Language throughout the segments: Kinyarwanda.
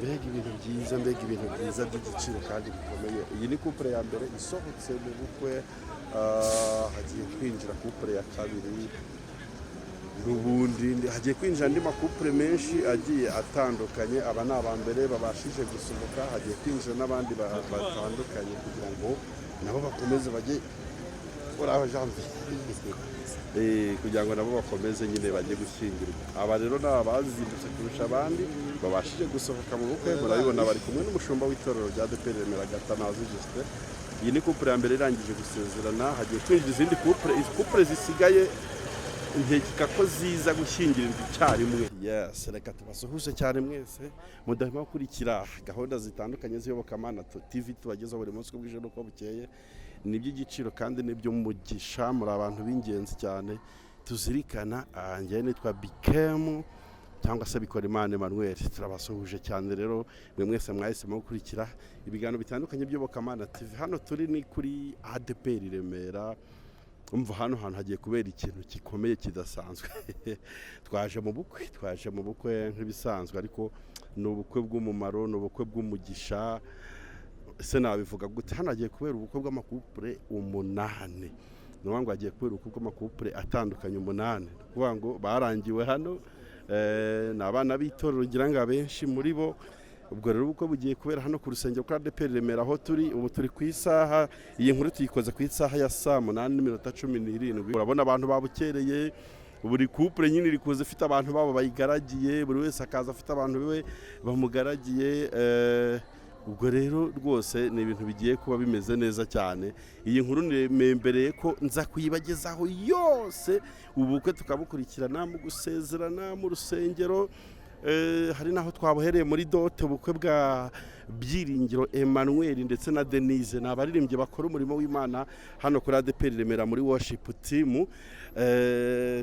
Mbega ibintu byiza, mbega ibintu byiza by'igiciro kandi bikomeye! Iyi ni couple ya mbere isohotse mu bukwe. Hagiye kwinjira couple ya kabiri, n'ubundi hagiye kwinjira andi ma couple menshi agiye atandukanye. Aba ni aba mbere babashije gusohoka, hagiye kwinjira n'abandi batandukanye kugira ngo nabo bakomeze bajye. Uraho Janvier? Kugira ngo nabo bakomeze nyine bajye gushyingirwa. Aba rero ni abazindutse kurusha abandi babashije gusohoka mu bukwe. Murabibona bari kumwe n'umushumba w'itorero rya ADEPR Remera, Gatanazi Justin. Iyi ni couple ya mbere irangije gusezerana, hagiye kwinjira izindi couple. Izi couple zisigaye nkeka ko ziza gushyingirirwa icyarimwe. Yes, reka tubasuhuze cyane mwese mudahema gukurikira gahunda zitandukanye z'iyobokamana TV tubagezaho buri munsi uko bwije n'uko bukeye. Ni iby'igiciro kandi ni iby'umugisha, muri abantu b'ingenzi cyane tuzirikana. Njyewe nitwa Bikemu cyangwa se Bikorimana Emmanuel. Turabasuhuje cyane rero mwe mwese mwahisemo gukurikira ibiganiro bitandukanye by'iyobokamana TV. Hano turi ni kuri ADEPR Remera. Umva, hano hantu hagiye kubera ikintu gikomeye kidasanzwe. Twaje mu bukwe, twaje mu bukwe nk'ibisanzwe, ariko ni ubukwe bw'umumaro, ni ubukwe bw'umugisha. Ese nabivuga gute? Hano hagiye kubera ubukwe bw'ama couple umunani. Ni ukuvuga ngo hagiye kubera ubukwe bw'ama couple atandukanye umunani. Ni ukuvuga ngo barangiwe hano, ni abana b'itorero ngira ngo abenshi muri bo. Ubwo rero ubukwe bugiye kubera hano ku rusengero kuri ADEPR Remera aho turi ubu. Turi ku isaha, iyi nkuru tuyikoze ku isaha ya saa 8:17. Urabona abantu babukereye, buri couple nyine iri kuza ifite abantu babo bayigaragiye, buri wese akaza afite abantu be bamugaragiye. Ubwo rero rwose ni ibintu bigiye kuba bimeze neza cyane. Iyi nkuru nembereye ko nza kuyibagezaho yose, ubukwe tukabukurikirana mu gusezerana mu rusengero. Hari n'aho twabuhereye muri dot, ubukwe bwa Byiringiro Emmanuel ndetse na Denise. Ni abaririmbyi bakora umurimo w'Imana hano kuri ADEPR Remera muri worship team.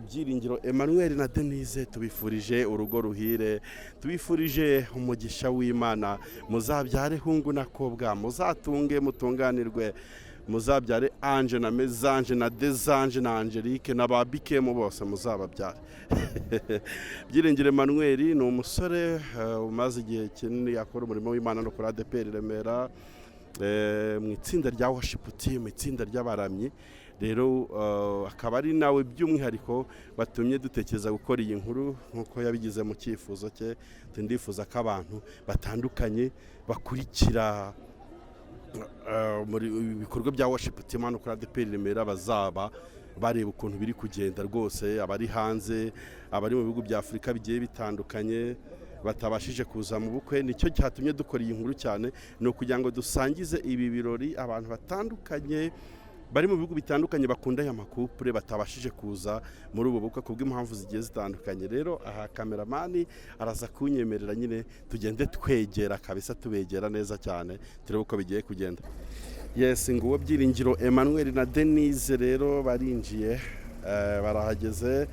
Byiringiro Emmanuel na Denise, tubifurije urugo ruhire, tubifurije umugisha w'Imana. Muzabyare hungu na kobwa, muzatunge mutunganirwe, muzabyare Ange na Mezange na Desange na Angelique na ba Bikemu bose muzababyare. Byiringiro Emmanuel ni umusore umaze igihe kinini akora umurimo w'Imana no kuri ADEPR Remera, mu itsinda rya worship team, itsinda ry'abaramyi. Rero akaba ari nawe by'umwihariko batumye dutekereza gukora iyi nkuru nk'uko yabigize mu cyifuzo cye. Ndifuza ko abantu batandukanye bakurikira muri ibikorwa bya worship team hano kuri ADEPR Remera bazaba bareba ukuntu biri kugenda rwose. Abari hanze, abari mu bihugu bya Afurika bigiye bitandukanye batabashije kuza mu bukwe, nicyo cyatumye dukora iyi nkuru cyane, ni ukugira ngo dusangize ibi birori abantu batandukanye bari mu bihugu bitandukanye bakunda aya ma couple batabashije kuza muri ubu bukwe kubw'impamvu zigiye zitandukanye. Rero aha cameraman araza kunyemerera nyine tugende twegera kabisa, tubegera neza cyane, turebe uko bigiye kugenda. Yes, nguwo Byiringiro Emmanuel na Denise rero barinjiye, barahageze.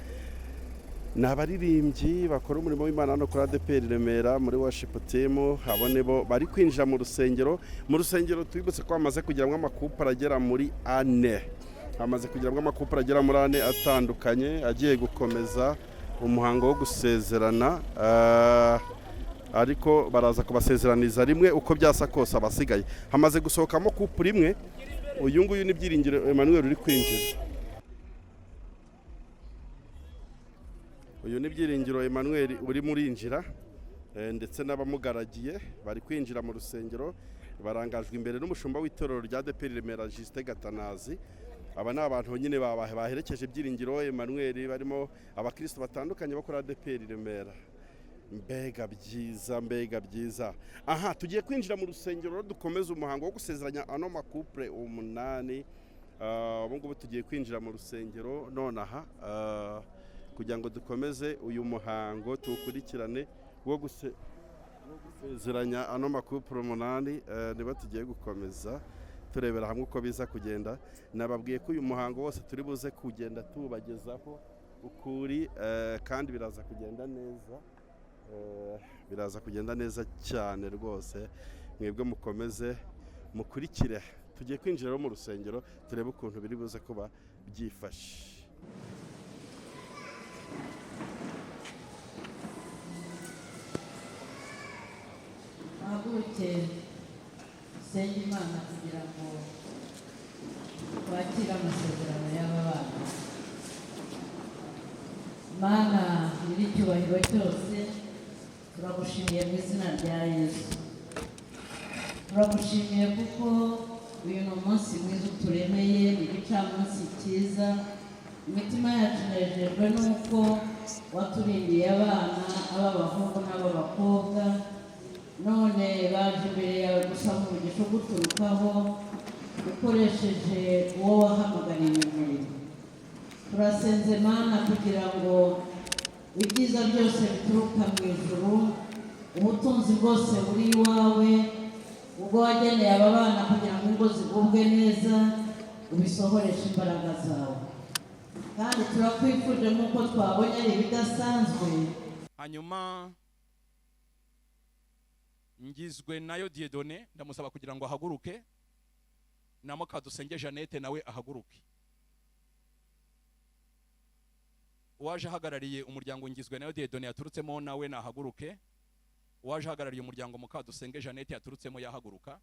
Ni abaririmbyi bakora umurimo w'Imana hano kuri ADEPR Remera muri worship team. Abo nibo bari kwinjira mu rusengero. Mu rusengero twibutse ko hamaze kugeramo ama couple agera muri ane, hamaze kugeramo ama couple agera muri ane atandukanye agiye gukomeza umuhango wo gusezerana, ariko baraza kubasezeraniza rimwe uko byasa kose. Abasigaye, hamaze gusohokamo couple imwe. Uyu nguyu ni Byiringiro Emmanuel uri kwinjira. Uyu ni Byiringiro Emmanuel urimo urinjira, ndetse n'abamugaragiye bari kwinjira mu rusengero, barangajwe imbere n'umushumba w'itorero rya ADEPR Remera, Justin Gatanazi. Aba ni abantu nyine baherekeje Byiringiro Emmanuel, barimo abakristo batandukanye bakora ADEPR Remera. Mbega byiza, mbega byiza! Aha tugiye kwinjira mu rusengero dukomeza umuhango wo gusezeranya ano ma couple umunani. Ubu ngubu tugiye kwinjira mu rusengero nonaha, kugira ngo dukomeze uyu muhango tuwukurikirane wo gusezeranya ano ma couple umunani. Niba tugiye gukomeza turebera hamwe uko biza kugenda. Nababwiye ko uyu muhango wose turi buze kugenda tuwubagezaho ukuri, kandi biraza kugenda neza. Biraza kugenda neza cyane rwose. Mwebwe mukomeze mukurikire. Tugiye kwinjira mu rusengero turebe ukuntu biri buze kuba byifashe. Duhaguruke dusenge Imana kugira ngo twakire amasezerano y'aba bana. Mana nyir'icyubahiro cyose, turagushimiye mu izina rya Yesu. Turagushimiye kuko uyu ni umunsi mwiza uturemeye, ni igicamunsi cyiza. Imitima yacu inejejwe n'uko waturindiye abana, ab'abahungu n'ab'abakobwa, none baje imbere yawe gusaba umugisha uguturukaho ukoresheje uwo wahamagariye uyu murimo. Turasenze Mana kugira ngo ibyiza byose bituruka mu ijuru, ubutunzi bwose buri iwawe, ubwo wageneye aba bana kugira ngo ingo zigubwe neza, ubisohoreshe imbaraga zawe. Kandi turakwifuje nk'uko twabonye ari ibidasanzwe. Hanyuma Ngizwe nayo Dieudonné, ndamusaba kugira ngo ahaguruke, na Mukadusenge Jeannette nawe ahaguruke. Uwaje ahagarariye umuryango Ngizwe nayo Dieudonné yaturutsemo nawe nahaguruke. Uwaje ahagarariye umuryango Mukadusenge Jeannette yaturutsemo yahaguruka.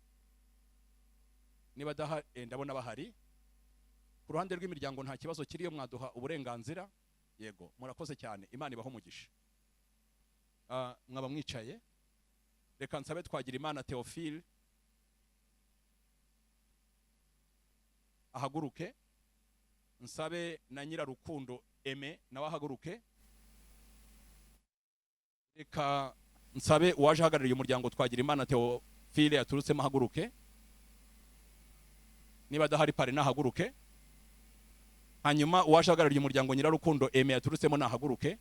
Niba adahari, ndabona bahari. Ku ruhande rw'imiryango nta kibazo kiriyo, mwaduha uburenganzira. Yego, murakoze cyane, Imana ibaho umugisha. Mwaba mwicaye. Reka nsabe Twagira Imana Theophile ahaguruke, nsabe na Nyirarukundo Aime nawe ahaguruke. Reka nsabe uwaje ahagarariye umuryango Twagira Imana Theophile yaturutsemo ahaguruke. Niba adahari pare nahaguruke. Hanyuma uwaje ahagarariye umuryango Nyirarukundo Aime yaturutsemo nahaguruke.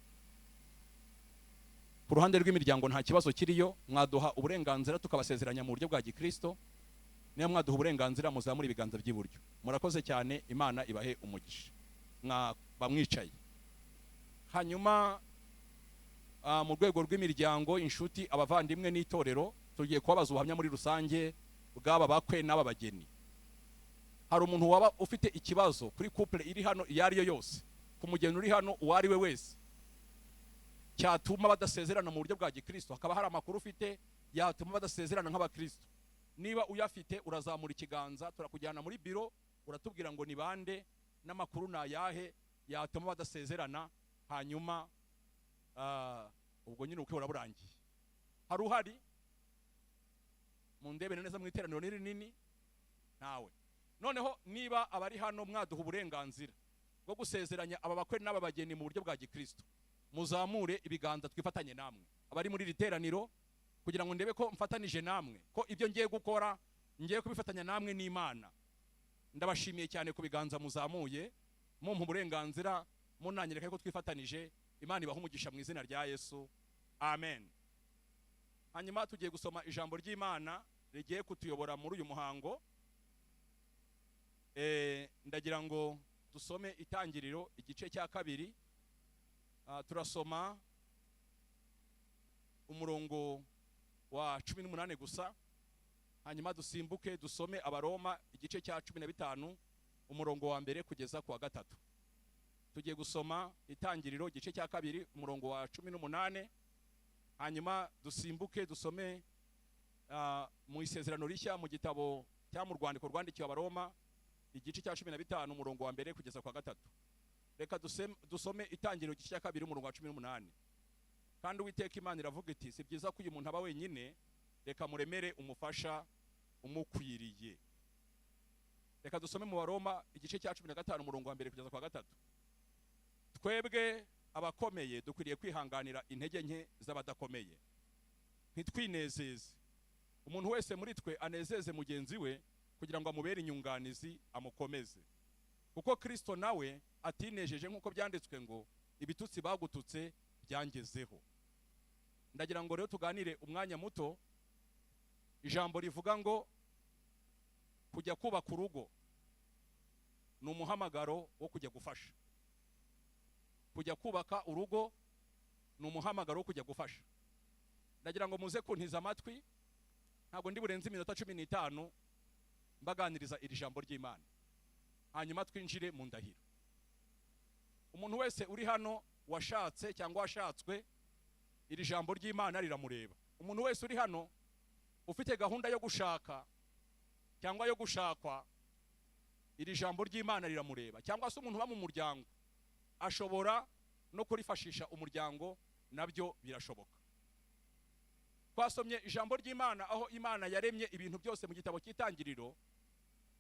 Ku ruhande rw'imiryango nta kibazo kiriyo, mwaduha uburenganzira tukabasezeranya mu buryo bwa gikristo. Niba mwaduha uburenganzira muzamure ibiganza by'iburyo. Murakoze cyane, Imana ibahe umugisha. Mwaba mwicaye. Hanyuma mu rwego rw'imiryango, inshuti, abavandimwe n'itorero, tugiye kubabaza ubuhamya muri rusange bw'aba bakwe n'aba bageni. Hari umuntu waba ufite ikibazo kuri couple iri hano iyo ari yo yose, ku mugeni uri hano uwo ari we wese, cyatuma badasezerana mu buryo bwa gikristo? Hakaba hari amakuru ufite yatuma badasezerana nk'abakristo? Niba uyafite urazamura ikiganza, turakujyana muri biro, uratubwira ngo ni bande n'amakuru ni ayahe yatuma badasezerana. Hanyuma ubwo nyine ubukwe buraburangiye. Hari uhari? Mundebere neza mu iteraniro ni rinini, ntawe. Noneho niba abari hano mwaduha uburenganzira bwo gusezeranya aba bakwe n'aba bageni mu buryo bwa gikristo, muzamure ibiganza twifatanye namwe abari muri iri teraniro, kugira ngo ndebe ko mfatanije namwe, ko ibyo ngiye gukora ngiye kubifatanya namwe n'Imana. Ndabashimiye cyane ku biganza muzamuye, mumpa uburenganzira, munanyereka ko twifatanije. Imana ibahe umugisha mu izina rya Yesu, amen. Hanyuma tugiye gusoma ijambo ry'Imana rigiye kutuyobora muri uyu muhango. Ndagira ngo dusome Itangiriro igice cya 2. Turasoma umurongo wa 18 gusa, hanyuma dusimbuke dusome Abaroma igice cya 15 umurongo wa 1 kugeza ku wa 3. Tugiye gusoma Itangiriro igice cya 2 umurongo wa 18, hanyuma dusimbuke dusome mu Isezerano Rishya mu gitabo cya mu rwandiko rwandikiwe Abaroma igice cya 15 umurongo wa 1 kugeza ku wa 3. Reka dusome Itangiriro igice cya 2 umurongo wa 18. Kandi Uwiteka Imana iravuga iti, si byiza ko uyu muntu aba wenyine, reka muremere umufasha umukwiriye. Reka dusome mu Baroma igice cya 15 umurongo wa 1 kugeza ku wa 3. Twebwe abakomeye dukwiriye kwihanganira intege nke z'abadakomeye, ntitwinezeze. Umuntu wese muri twe anezeze mugenzi we kugira ngo amubere inyunganizi, amukomeze. Kuko Kristo nawe atinejeje nk'uko byanditswe ngo ibitutsi bagututse byangezeho. Ndagira ngo rero tuganire umwanya muto ijambo rivuga ngo kujya kubaka urugo ni umuhamagaro wo kujya gufasha. Kujya kubaka urugo ni umuhamagaro wo kujya gufasha. Ndagira ngo muze kuntiza amatwi, ntabwo ndi burenze iminota 15 mbaganiriza iri jambo ry'Imana, hanyuma twinjire mu ndahiro. Umuntu wese uri hano washatse cyangwa washatswe, iri jambo ry'Imana riramureba. Umuntu wese uri hano Ufite gahunda yo gushaka cyangwa yo gushakwa, iri jambo ry'Imana riramureba. Cyangwa se umuntu uba mu muryango ashobora no kurifashisha umuryango, nabyo birashoboka. Twasomye ijambo ry'Imana aho Imana yaremye ibintu byose mu gitabo cy'Itangiriro,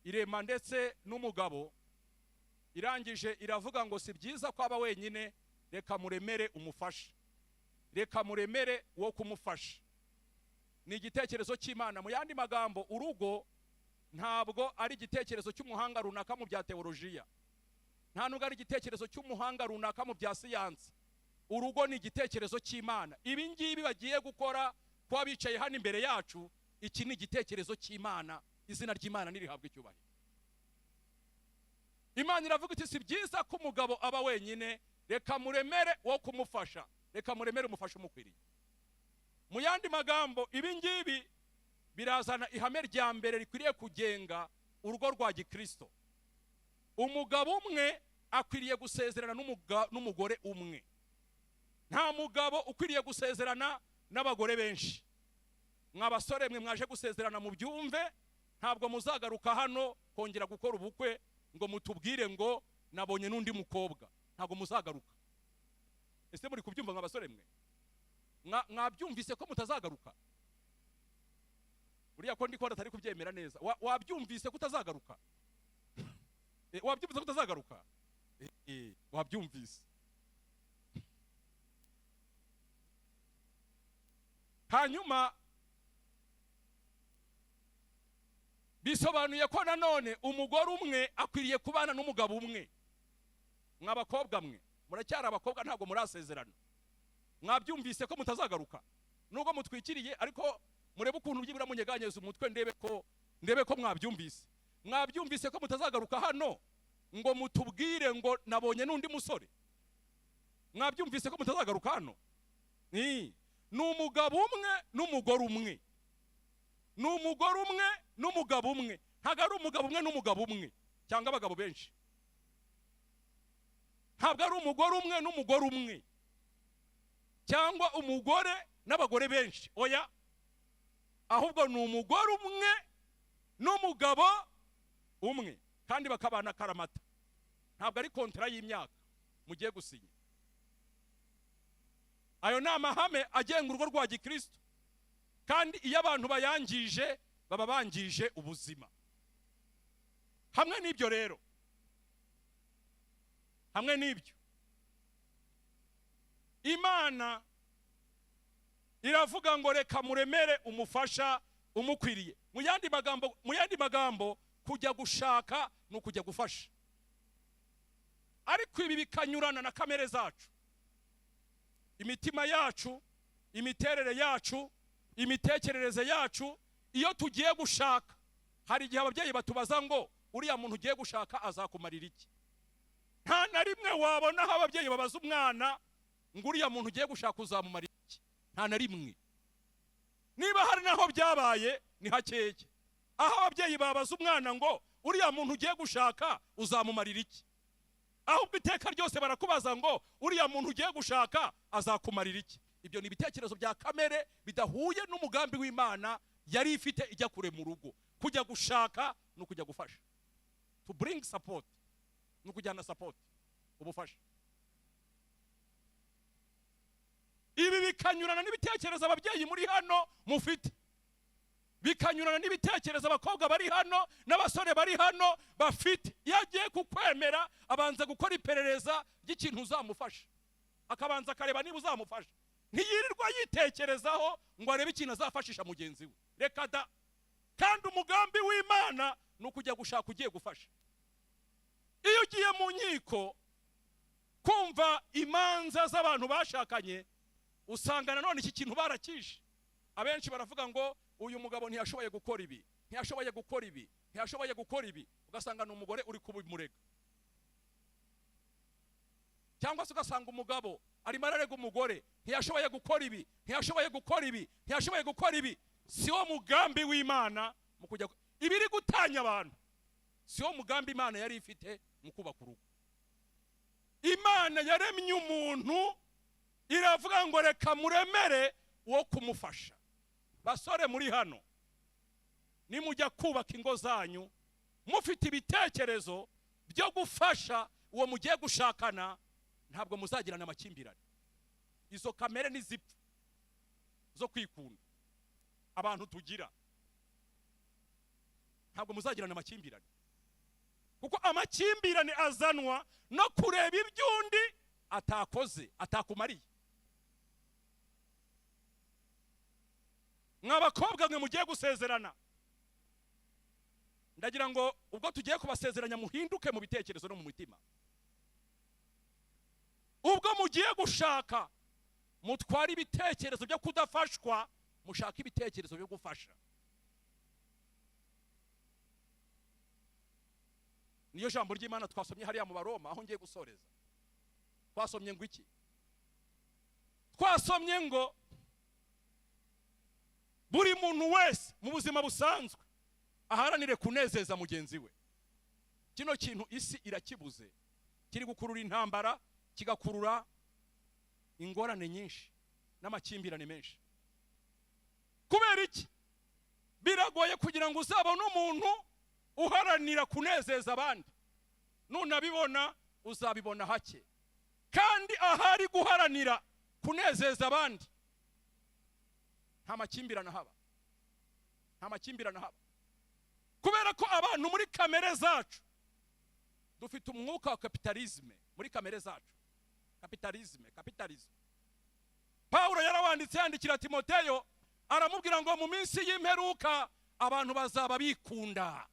irema ndetse n'umugabo. Irangije iravuga ngo si byiza ko aba wenyine, reka muremere umufasha, reka muremere wo kumufasha. Ni igitekerezo cy'Imana. Mu yandi magambo, urugo ntabwo ari igitekerezo cy'umuhanga runaka mu bya teolojiya, nta nubwo ari igitekerezo cy'umuhanga runaka mu bya siyansi. Urugo ni igitekerezo cy'Imana. Ibi ngibi bagiye gukora kuba bicaye hano imbere yacu, iki ni igitekerezo cy'Imana. Izina ry'Imana nirihabwe icyubahiro. Imana iravuga iti si byiza ko umugabo aba wenyine, reka muremere wo kumufasha, reka muremere umufasha umukwiriye. Mu yandi magambo, ibi ngibi birazana ihame rya mbere rikwiriye kugenga urugo rwa gikristo. Umugabo umwe akwiriye gusezerana n'umugore umwe. Nta mugabo ukwiriye gusezerana n'abagore benshi. Mwa basore mwe mwaje gusezerana mu byumve, ntabwo muzagaruka hano kongera gukora ubukwe ngo mutubwire ngo nabonye n'undi mukobwa. Ntabwo muzagaruka. Ese muri kubyumva mwa basore mwe? Mwabyumvise ko mutazagaruka? Uriya ko ndi ko atari kubyemera neza. Wabyumvise ko utazagaruka? Wabyumvise ko utazagaruka? Wabyumvise. Hanyuma bisobanuye ko nanone umugore umwe akwiriye kubana n'umugabo umwe. Mw'abakobwa mwe muracyari abakobwa, ntabwo murasezerana. Mwabyumvise ko mutazagaruka nubwo mutwikiriye, ariko murebe ukuntu byibura munyeganyeza umutwe, ndebe ko mwabyumvise. Mwabyumvise ko mutazagaruka hano ngo mutubwire ngo nabonye n'undi musore. Mwabyumvise ko mutazagaruka hano? Ni umugabo umwe n'umugore umwe, ni umugore umwe n'umugabo umwe. Ntabwo ari umugabo umwe n'umugabo umwe cyangwa abagabo benshi. Ntabwo ari umugore umwe n'umugore umwe cyangwa umugore n'abagore benshi. Oya, ahubwo ni umugore umwe n'umugabo umwe, kandi bakabana karamata. Ntabwo ari kontra y'imyaka mugiye gusinya. Ayo ni amahame agenga urugo rwa gikristo, kandi iyo abantu bayangije baba bangije ubuzima. Hamwe n'ibyo rero, hamwe n'ibyo, Imana iravuga ngo reka muremere umufasha umukwiriye. Mu yandi magambo, kujya gushaka ni ukujya gufasha. Ariko ibi bikanyurana na kamere zacu, imitima yacu, imiterere yacu, imitekerereze yacu. Iyo tugiye gushaka, hari igihe ababyeyi batubaza ngo uriya muntu ugiye gushaka azakumarira iki? Nta na rimwe wabona aho ababyeyi babaza umwana ngo uriya muntu ugiye gushaka uzamumarira iki? Nta na rimwe. Niba hari naho byabaye ni hakeya, aho ababyeyi babaza umwana ngo uriya muntu ugiye gushaka uzamumarira iki? Ahubwo iteka ryose barakubaza ngo uriya muntu ugiye gushaka azakumarira iki? Ibyo ni ibitekerezo bya kamere bidahuye n'umugambi w'Imana yari ifite ijya kure mu rugo. Kujya gushaka ni ukujya gufasha, to bring support, ni ukujyana support, ubufasha. Ibi bikanyurana n'ibitekerezo ababyeyi muri hano mufite, bikanyurana n'ibitekerezo abakobwa bari hano n'abasore bari hano bafite. Iyo agiye kukwemera abanza gukora iperereza ry'ikintu uzamufasha, akabanza akareba niba uzamufasha. Ntiyirirwa yitekerezaho ngo arebe ikintu azafashisha mugenzi we. Reka da. Kandi umugambi w'Imana ni ukujya gushaka ugiye gufasha. Iyo ugiye mu nkiko kumva imanza z'abantu bashakanye, usanga nanone iki kintu barakishe. Abenshi baravuga ngo uyu mugabo ntiyashoboye gukora ibi, ntiyashoboye gukora ibi, ntiyashoboye gukora ibi. Ugasanga ni umugore uri kubimurega, cyangwa se ugasanga umugabo arimo ararega umugore, ntiyashoboye gukora ibi, ntiyashoboye gukora ibi, ntiyashoboye gukora ibi. Si wo mugambi w'Imana mu kujya ibiri gutanya abantu, si wo mugambi Imana yari ifite mu kubaka urugo. Imana yaremye umuntu iravuga ngo reka muremere wo kumufasha. Basore muri hano, Nimujya kubaka ingo zanyu mufite ibitekerezo byo gufasha uwo mugiye gushakana, ntabwo muzagirana amakimbirane. Izo kamere nizipfa zo kwikunda abantu tugira, ntabwo muzagirana amakimbirane, kuko amakimbirane azanwa no kureba iby'undi atakoze, atakumariye. Mwa bakobwa mwe mugiye gusezerana, ndagira ngo ubwo tugiye kubasezeranya muhinduke mu bitekerezo no mu mitima. Ubwo mugiye gushaka, mutware ibitekerezo byo kudafashwa, mushake ibitekerezo byo gufasha. Niyo jambo ry'Imana twasomye hariya mu Baroma, aho ngiye gusoreza. Twasomye ngo iki? Twasomye ngo buri muntu wese mu buzima busanzwe aharanire kunezeza mugenzi we. Kino kintu isi irakibuze, kiri gukurura intambara, kigakurura ingorane nyinshi n'amakimbirane menshi. Kubera iki? Biragoye kugira ngo uzabone umuntu uharanira kunezeza abandi. Nunabibona uzabibona hake. Kandi ahari guharanira kunezeza abandi nta makimbirane haba, nta makimbirane haba. Kubera ko abantu muri kamere zacu dufite umwuka wa kapitalisme muri kamere zacu. Kapitalisme, kapitalisme. Paulo yarawanditse yandikira Timoteyo, aramubwira ngo mu minsi y'imperuka abantu bazaba bikunda,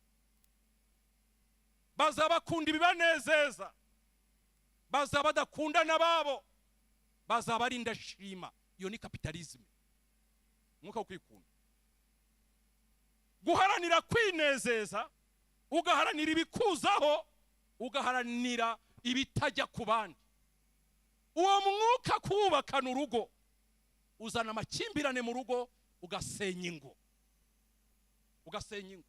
bazabakunda ibibanezeza, bazaba badakunda n'ababo, bazaba ari indashima. Iyo ni kapitalisme, umwuka wo kwikunda, guharanira kwinezeza, ugaharanira ibikuzaho, ugaharanira ibitajya ku bandi. Uwo mwuka kuwubakana urugo uzana amakimbirane mu rugo, ugasenya ingo, ugasenya ingo.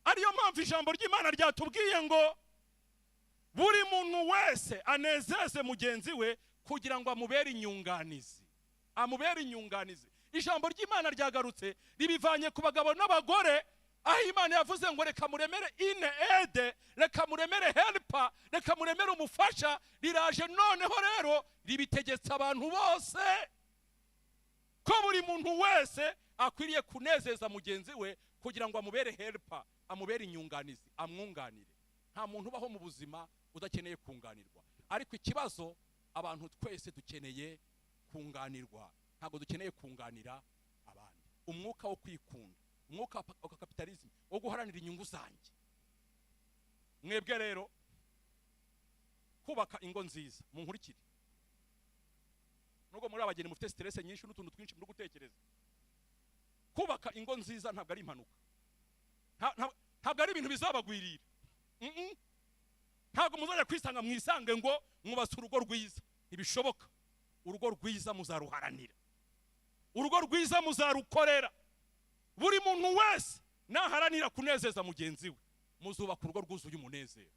Ariyo mpamvu ijambo ry'Imana ryatubwiye ngo buri muntu wese anezeze mugenzi we kugira ngo amubere inyunganizi, amubere inyunganizi. Ijambo ry'Imana ryagarutse ribivanye ku bagabo n'abagore, aho Imana yavuze ngo reka muremere ine ede, reka muremere helper, reka muremere umufasha. Riraje noneho rero ribitegetse abantu bose ko buri muntu wese akwiriye kunezeza mugenzi we kugira ngo amubere helper, amubere inyunganizi, amwunganire. Nta muntu ubaho mu buzima udakeneye kunganirwa. Ariko ikibazo, abantu twese dukeneye kunganirwa, ntabwo dukeneye kunganira abandi. Umwuka wo kwikunda, umwuka wa kapitalism, wo guharanira inyungu zanjye. Mwebwe rero kubaka ingo nziza, munkurikire. Nubwo muri abageni mufite stress nyinshi n'utuntu twinshi muri gutekereza, kubaka ingo nziza ntabwo ari impanuka, ntabwo ari ibintu bizabagwirira. Ntabwo muzajya kwisanga mwisange ngo mwubatse urugo rwiza, ntibishoboka. Urugo rwiza muzaruharanira, urugo rwiza muzarukorera. Buri muntu wese naharanira kunezeza mugenzi we, muzubaka urugo rwuzuye umunezero,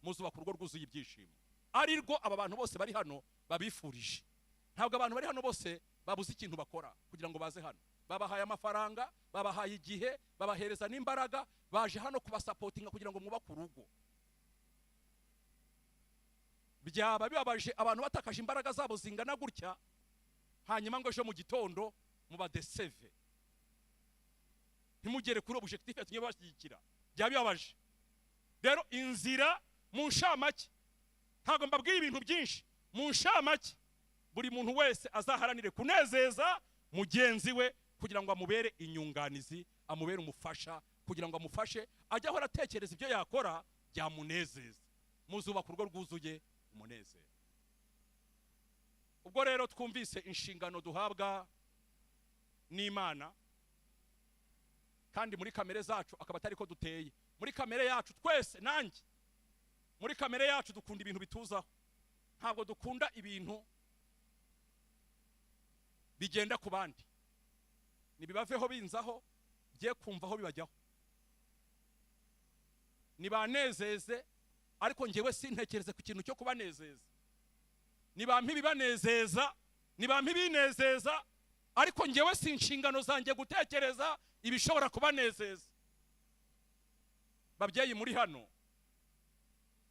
muzubaka urugo rwuzuye ibyishimo. Ari rwo aba bantu bose bari hano babifurije. Ntabwo abantu bari hano bose babuze ikintu bakora kugira ngo baze hano. Babahaye amafaranga, babahaye igihe, babahereza n'imbaraga, baje hano kubasapotinga kugira ngo mwubake urugo. Byaba bibabaje abantu batakaje imbaraga zabo zingana gutya, hanyuma ngo ejo mu gitondo mubadeseve, ntimugere kuri objectif yatumye bashyigikira. Byaba bibabaje. Rero inzira mu nshamake, ntabwo mbabwiye ibintu byinshi, mu nshamake buri muntu wese azaharanire kunezeza mugenzi we kugira ngo amubere inyunganizi, amubere umufasha, kugira ngo amufashe ajye ahora atekereza ibyo yakora byamunezeza. Muzubaka urugo rwuzuye umunezero. Ubwo rero twumvise inshingano duhabwa n'Imana, kandi muri kamere zacu akaba atari ko duteye. Muri kamere yacu twese, nanjye muri kamere yacu dukunda ibintu bituzaho, ntabwo dukunda ibintu bigenda ku bandi. Nibibaveho binzaho, bye kumvaho bibajyaho, nibanezeze, ariko njyewe sintekereze ku kintu cyo kubanezeza. Nibampa ibibanezeza, nibampa ibinezeza, Ariko ngewe si inshingano zanjye gutekereza ibishobora kubanezeza. Babyeyi muri hano,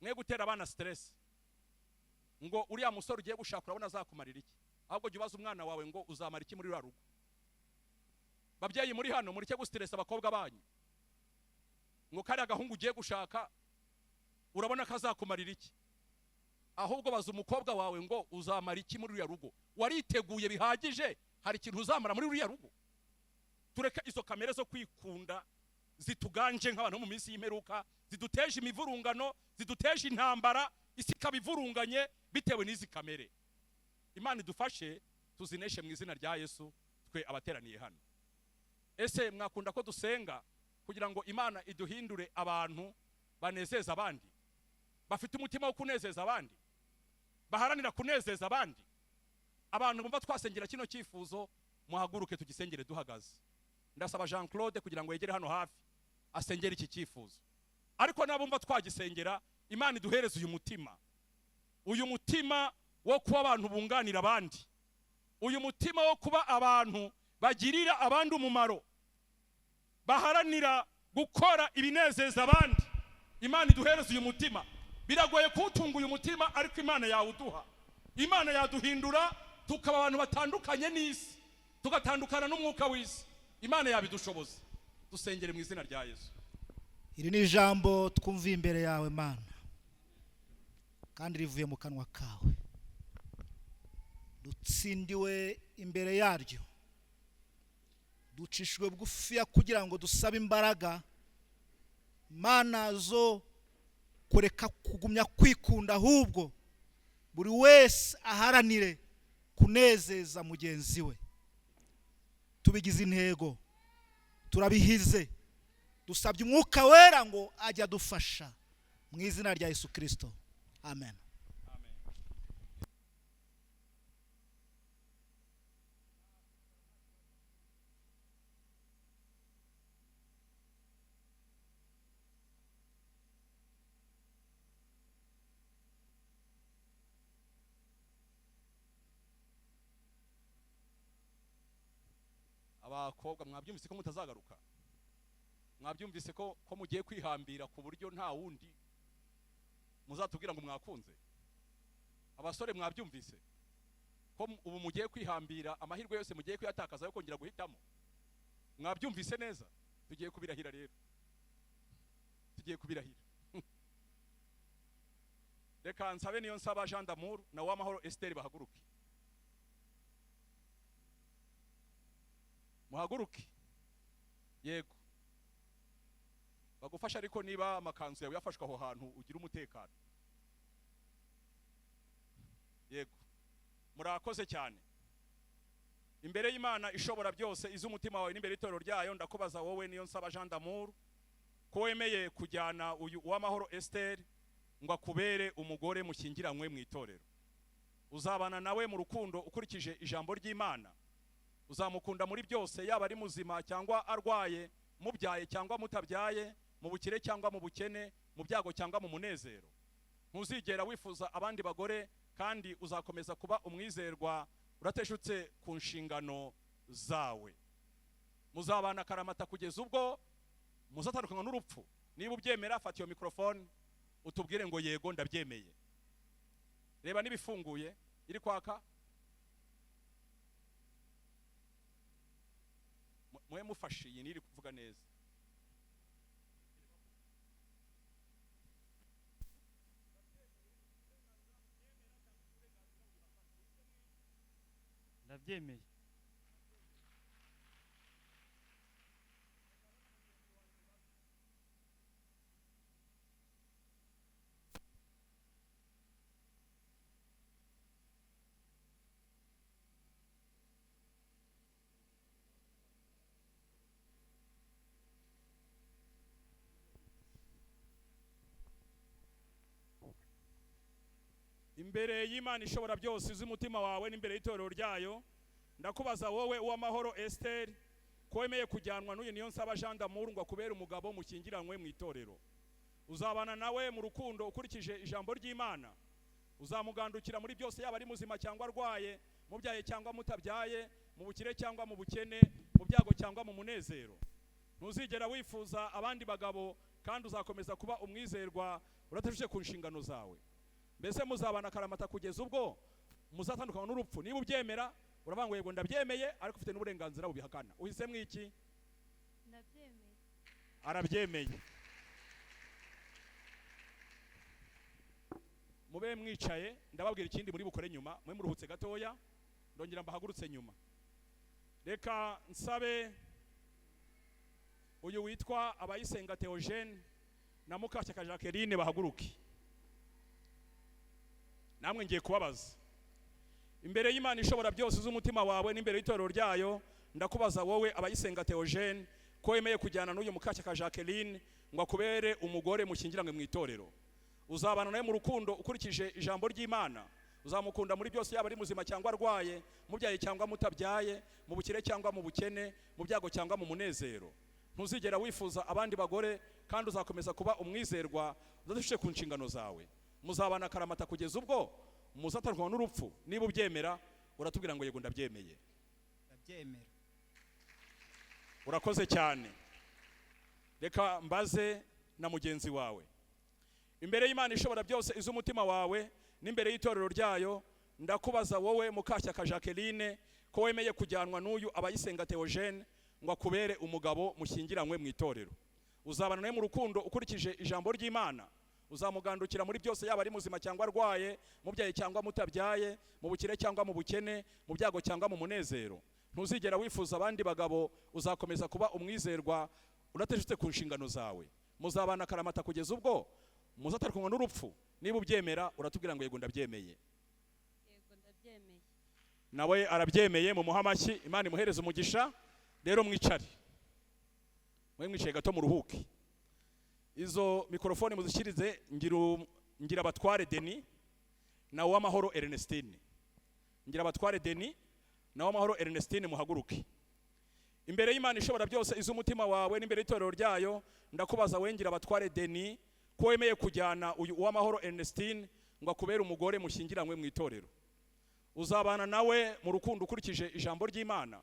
mwe gutera abana stress ngo uriya musore ugiye gushaka urabona azakumarira iki. Ahubwo jya ubaza umwana wawe ngo uzamara iki muri ruriya rugo. Babyeyi muri hano, mureke gustressa abakobwa banyu ngo kariya gahungu ugiye gushaka urabona ko azakumarira iki. Ahubwo baza umukobwa wawe ngo uzamara iki muri ruriya rugo, wariteguye bihagije, hari ikintu uzamara muri ruriya rugo. Tureke izo kamere zo kwikunda zituganje nk'abantu mu minsi y'imperuka, ziduteje imivurungano, ziduteje intambara, isi ikaba ivurunganye bitewe n'izi kamere. Imana idufashe tuzineshe mu izina rya Yesu. Twe abateraniye hano, ese mwakunda ko dusenga kugira ngo Imana iduhindure abantu banezeza abandi, bafite umutima wo kunezeza abandi, baharanira kunezeza abandi? Abantu bumva twasengera kino cyifuzo, muhaguruke tugisengere duhagaze. Ndasaba Jean Claude kugira ngo yegere hano hafi asengere iki cyifuzo. Ariko nabumva twagisengera, Imana iduhereze uyu mutima, uyu mutima wo kuba abantu bunganira abandi, uyu mutima wo kuba abantu bagirira abandi umumaro, baharanira gukora ibinezeza abandi. Imana iduhereze uyu mutima. Biragoye kuwutunga uyu mutima, ariko Imana yawuduha. Imana yaduhindura tukaba abantu batandukanye n'isi, tugatandukana n'umwuka w'isi. Imana yabidushoboza. Dusengere mu izina rya Yesu. Iri ni ijambo twumviye imbere yawe Mana, kandi rivuye mu kanwa kawe. Dutsindiwe imbere yaryo, ducishijwe bugufiya kugira ngo dusabe imbaraga Mana zo kureka kugumya kwikunda, ahubwo buri wese aharanire kunezeza mugenzi we. Tubigize intego, turabihize, dusabye Umwuka Wera ngo ajye adufasha mu izina rya Yesu Kristo, amen. Abakobwa, mwabyumvise ko mutazagaruka? Mwabyumvise ko mugiye kwihambira ku buryo nta wundi muzatubwira ngo mwakunze? Abasore, mwabyumvise ko ubu mugiye kwihambira, amahirwe yose mugiye kuyatakaza yo kongera guhitamo? Mwabyumvise neza? Tugiye kubirahira rero, tugiye kubirahira. Reka nsabe niyo nsaba Jean d'Amour na Uwamahoro Esther bahaguruke. Muhaguruke. Yego, bagufasha, ariko niba amakanzu yawe yafashwe aho hantu ugira umutekano. Yego, murakoze cyane. Imbere y'Imana ishobora byose, iz'umutima wawe n'imbere y'itorero ryayo, ndakubaza wowe niyo nsaba Jean d'Amour ko wemeye kujyana uyu Uwamahoro Esther ngo akubere umugore mushyingiranywe mu itorero. Uzabana nawe mu rukundo ukurikije ijambo ry'Imana. Uzamukunda muri byose, yaba ari muzima cyangwa arwaye, mubyaye cyangwa mutabyaye, mu bukire cyangwa mu bukene, mu byago cyangwa mu munezero. Ntuzigera wifuza abandi bagore, kandi uzakomeza kuba umwizerwa urateshutse ku nshingano zawe. Muzabana akaramata kugeza ubwo muzatandukanywa n'urupfu. Niba ubyemera, fata iyo mikrofone utubwire ngo yego ndabyemeye. Reba niba ifunguye, iri kwaka. Mwe mufashe iyi niri kuvuga neza. Ndabyemeye. Imbere y'Imana ishobora byose, izi umutima wawe n'imbere y'itorero ryayo, ndakubaza wowe Uwamahoro Esther ko wemeye kujyanwa n'uyu niyo nsaba Jean d'Amour ngo akubere umugabo mushyingiranywe mu itorero. Uzabana nawe mu rukundo ukurikije ijambo ry'Imana. Uzamugandukira muri byose, yaba ari muzima cyangwa arwaye, mubyaye cyangwa mutabyaye, Mu bukire cyangwa mu bukene, mu byago cyangwa mu munezero. Ntuzigera wifuza abandi bagabo kandi uzakomeza kuba umwizerwa udateshutse ku nshingano zawe. Mbese muzabana akaramata kugeza ubwo muzatandukanywa n'urupfu? Niba ubyemera uravuga ngo yego ndabyemeye, ariko ufite n'uburenganzira bubihakana. Uhisemo iki? Ndabyemeye. Arabyemeye. Mube mwicaye, ndababwira ikindi muri bukore nyuma. Mwe muruhutse gatoya, ndongera mbahagurutse nyuma. Reka nsabe uyu witwa Abayisenga Theogene na Mukashyaka Jacqueline bahaguruke. Namwe ngiye kubabaza imbere y'Imana ishobora byose z'umutima wawe n'imbere y'itorero ryayo. Ndakubaza wowe Abayisenga Theogene ko wemeye kujyana n'uyu Mukashyaka Jacqueline ngo akubere umugore mushyingiranywe mu itorero. Uzabana nawe mu rukundo ukurikije ijambo ry'Imana. Uzamukunda muri byose, yaba ari muzima cyangwa arwaye, mubyaye cyangwa mutabyaye, mu bukire cyangwa mu bukene, mu byago cyangwa mu munezero. Ntuzigera wifuza abandi bagore kandi uzakomeza kuba umwizerwa udadashije ku nshingano zawe. Muzabana akaramata kugeza ubwo muzatandukanywa n'urupfu. Niba ubyemera uratubwira ngo yego ndabyemeye. Ndabyemera. Urakoze cyane. Reka mbaze na mugenzi wawe. Imbere y'Imana ishobora byose iz'umutima wawe n'imbere y'itorero ryayo, ndakubaza wowe Mukashyaka Jacqueline ko wemeye kujyanwa n'uyu Abayisenga Theogene ngo akubere umugabo mushyingiranywe mu itorero. Uzabana nawe mu rukundo ukurikije ijambo ry'Imana. Uzamugandukira muri byose, yaba ari muzima cyangwa arwaye, mubyaye cyangwa mutabyaye, mu bukire cyangwa mu bukene, mu byago cyangwa mu munezero. Ntuzigera wifuza abandi bagabo, uzakomeza kuba umwizerwa udateshutse ku nshingano zawe. Muzabana akaramata kugeza ubwo muzatandukanywa n'urupfu. Niba ubyemera uratubwira ngo yego ndabyemeye. Yego ndabyemeye. Nawe arabyemeye, mumuhe amashyi, Imana imuhereze umugisha. Rero mwicare, mwe mwicaye gato muruhuke. Izo mikorofone muzishyirize ngira abatware Denis na Uwamahoro Ernestine. Ngira abatware Denis na Uwamahoro Ernestine muhaguruke. Imbere y'Imana ishobora byose iz'umutima wawe n'imbere y'itorero ryayo, ndakubaza wowe ngira abatware Denis ko wemeye kujyana uyu Uwamahoro Ernestine ngo akubere umugore mushyingiranywe mu itorero. Uzabana nawe mu rukundo ukurikije ijambo ry'Imana.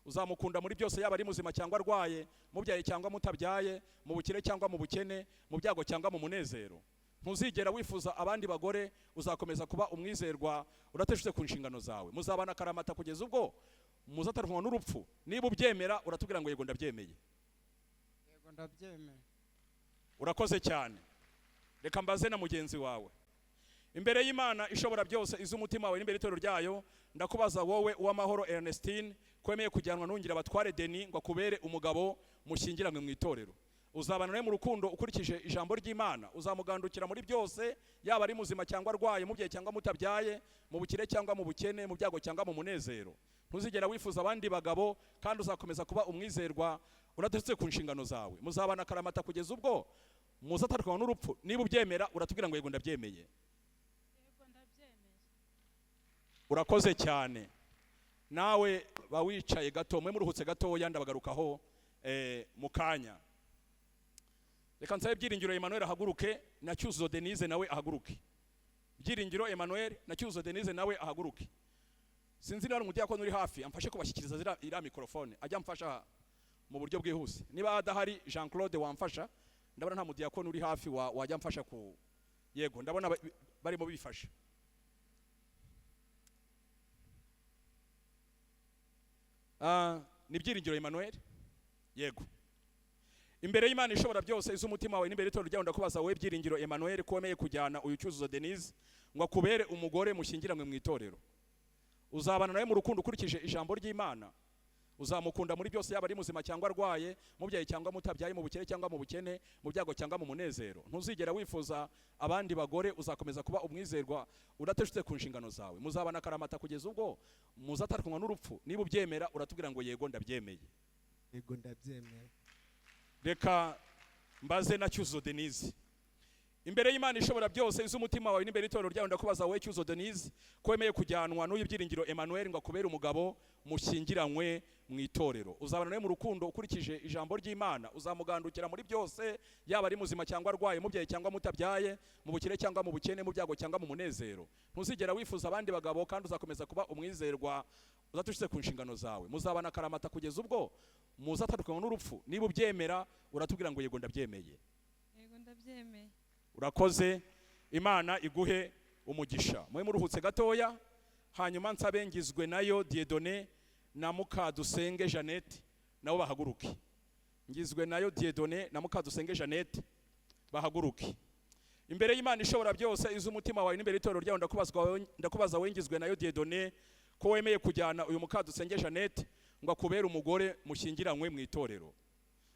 Uzamukunda muri byose, yaba ari muzima cyangwa arwaye, mubyaye cyangwa mutabyaye, mu bukire cyangwa mu bukene, mu byago cyangwa mu munezero. Ntuzigera wifuza abandi bagore, uzakomeza kuba umwizerwa udateshutse ku nshingano zawe. Muzabana akaramata kugeza ubwo muzatandukanywa n'urupfu. Niba ubyemera uratubwira ngo yego ndabyemeye. Yego ndabyemeye. Urakoze cyane. Reka mbaze na mugenzi wawe. Imbere y'Imana ishobora byose iz'umutima wawe n'imbere y'itorero ryayo, ndakubaza wowe Uwamahoro Ernestine ko wemeye kujyanwa n'ungira abatware Denis ngo akubere umugabo mushyingiranywe mu itorero. Uzabana nawe mu rukundo ukurikije ijambo ry'Imana. Uzamugandukira muri byose, yaba ari muzima cyangwa arwaye, mubyaye cyangwa mutabyaye, mu bukire cyangwa mu bukene, mu byago cyangwa mu munezero. Ntuzigera wifuza abandi bagabo kandi uzakomeza kuba umwizerwa udateshutse ku nshingano zawe. Muzabana akaramata kugeza ubwo muzatandukanywa n'urupfu. Niba ubyemera uratubwira ngo yego ndabyemeye. Yego ndabyemeye. Urakoze cyane. Nawe ba wicaye gato, mwe muruhutse gatoya, ndabagarukaho mu kanya. Reka nsabe Byiringiro Emmanuel ahaguruke na Cyuzuzo Denise nawe ahaguruke. Byiringiro Emmanuel na Cyuzuzo Denise nawe ahaguruke. Sinzi niba hari umudiyakoni uri hafi amfashe kubashyikiriza iriya mikorofone, ajya amfasha mu buryo bwihuse. Niba adahari Jean Claude wamfasha, ndabona nta mudiyakoni uri hafi wajya amfasha ku yego, ndabona barimo bifasha. Ni Byiringiro Emmanuel? Yego. Imbere y'Imana ishobora byose iz'umutima wawe n'imbere y'itorero ryawe, ndakubaza wowe Byiringiro Emmanuel ko wemeye kujyana uyu Cyuzuzo Denise ngo akubere umugore mushyingiranywe mu itorero. Uzabana nawe mu rukundo ukurikije ijambo ry'Imana. Uzamukunda muri byose, yaba ari muzima cyangwa arwaye, mubyaye cyangwa mutabyaye, mu bukire cyangwa mu bukene, mu byago cyangwa mu munezero. Ntuzigera wifuza abandi bagore, uzakomeza kuba umwizerwa udateshutse ku nshingano zawe. Muzabana akaramata kugeza ubwo muzatandukanywa n'urupfu. Niba ubyemera uratubwira ngo yego ndabyemeye. Yego ndabyemeye. Reka mbaze na Cyuzuzo Denise. Imbere y'Imana ishobora byose iz'umutima wawe n'imbere y'itorero ryawe, ndakubaza wowe Cyuzuzo Denise ko wemeye kujyanwa n'uyu Byiringiro Emmanuel ngo akubere umugabo mushyingiranywe mu itorero. Uzabana nawe mu rukundo ukurikije ijambo ry'Imana. Uzamugandukira muri byose, yaba ari muzima cyangwa arwaye, mubyaye cyangwa mutabyaye, mu bukire cyangwa mu bukene, mu byago cyangwa mu munezero. Ntuzigera wifuza abandi bagabo kandi uzakomeza kuba umwizerwa Udateshutse ku nshingano zawe. Muzabana akaramata kugeza ubwo muzatandukanywa n'urupfu. Niba ubyemera, uratubwira ngo: "Yego, ndabyemeye." Yego, ndabyemeye. Urakoze, Imana iguhe umugisha. Mube muruhutse gatoya, hanyuma nsabe Ngizwe nayo Dieudonné na Mukadusenge Jeannette nabo bahaguruke. Ngizwe nayo Dieudonné na Mukadusenge Jeannette bahaguruke. Imbere y'Imana ishobora byose, iz'umutima wawe, n'imbere y'itorero ryawe, ndakubaza wowe Ngizwe nayo Dieudonné, ko wemeye kujyana uyu Mukadusenge Jeannette ngo akubere umugore mushyingiranywe mu itorero.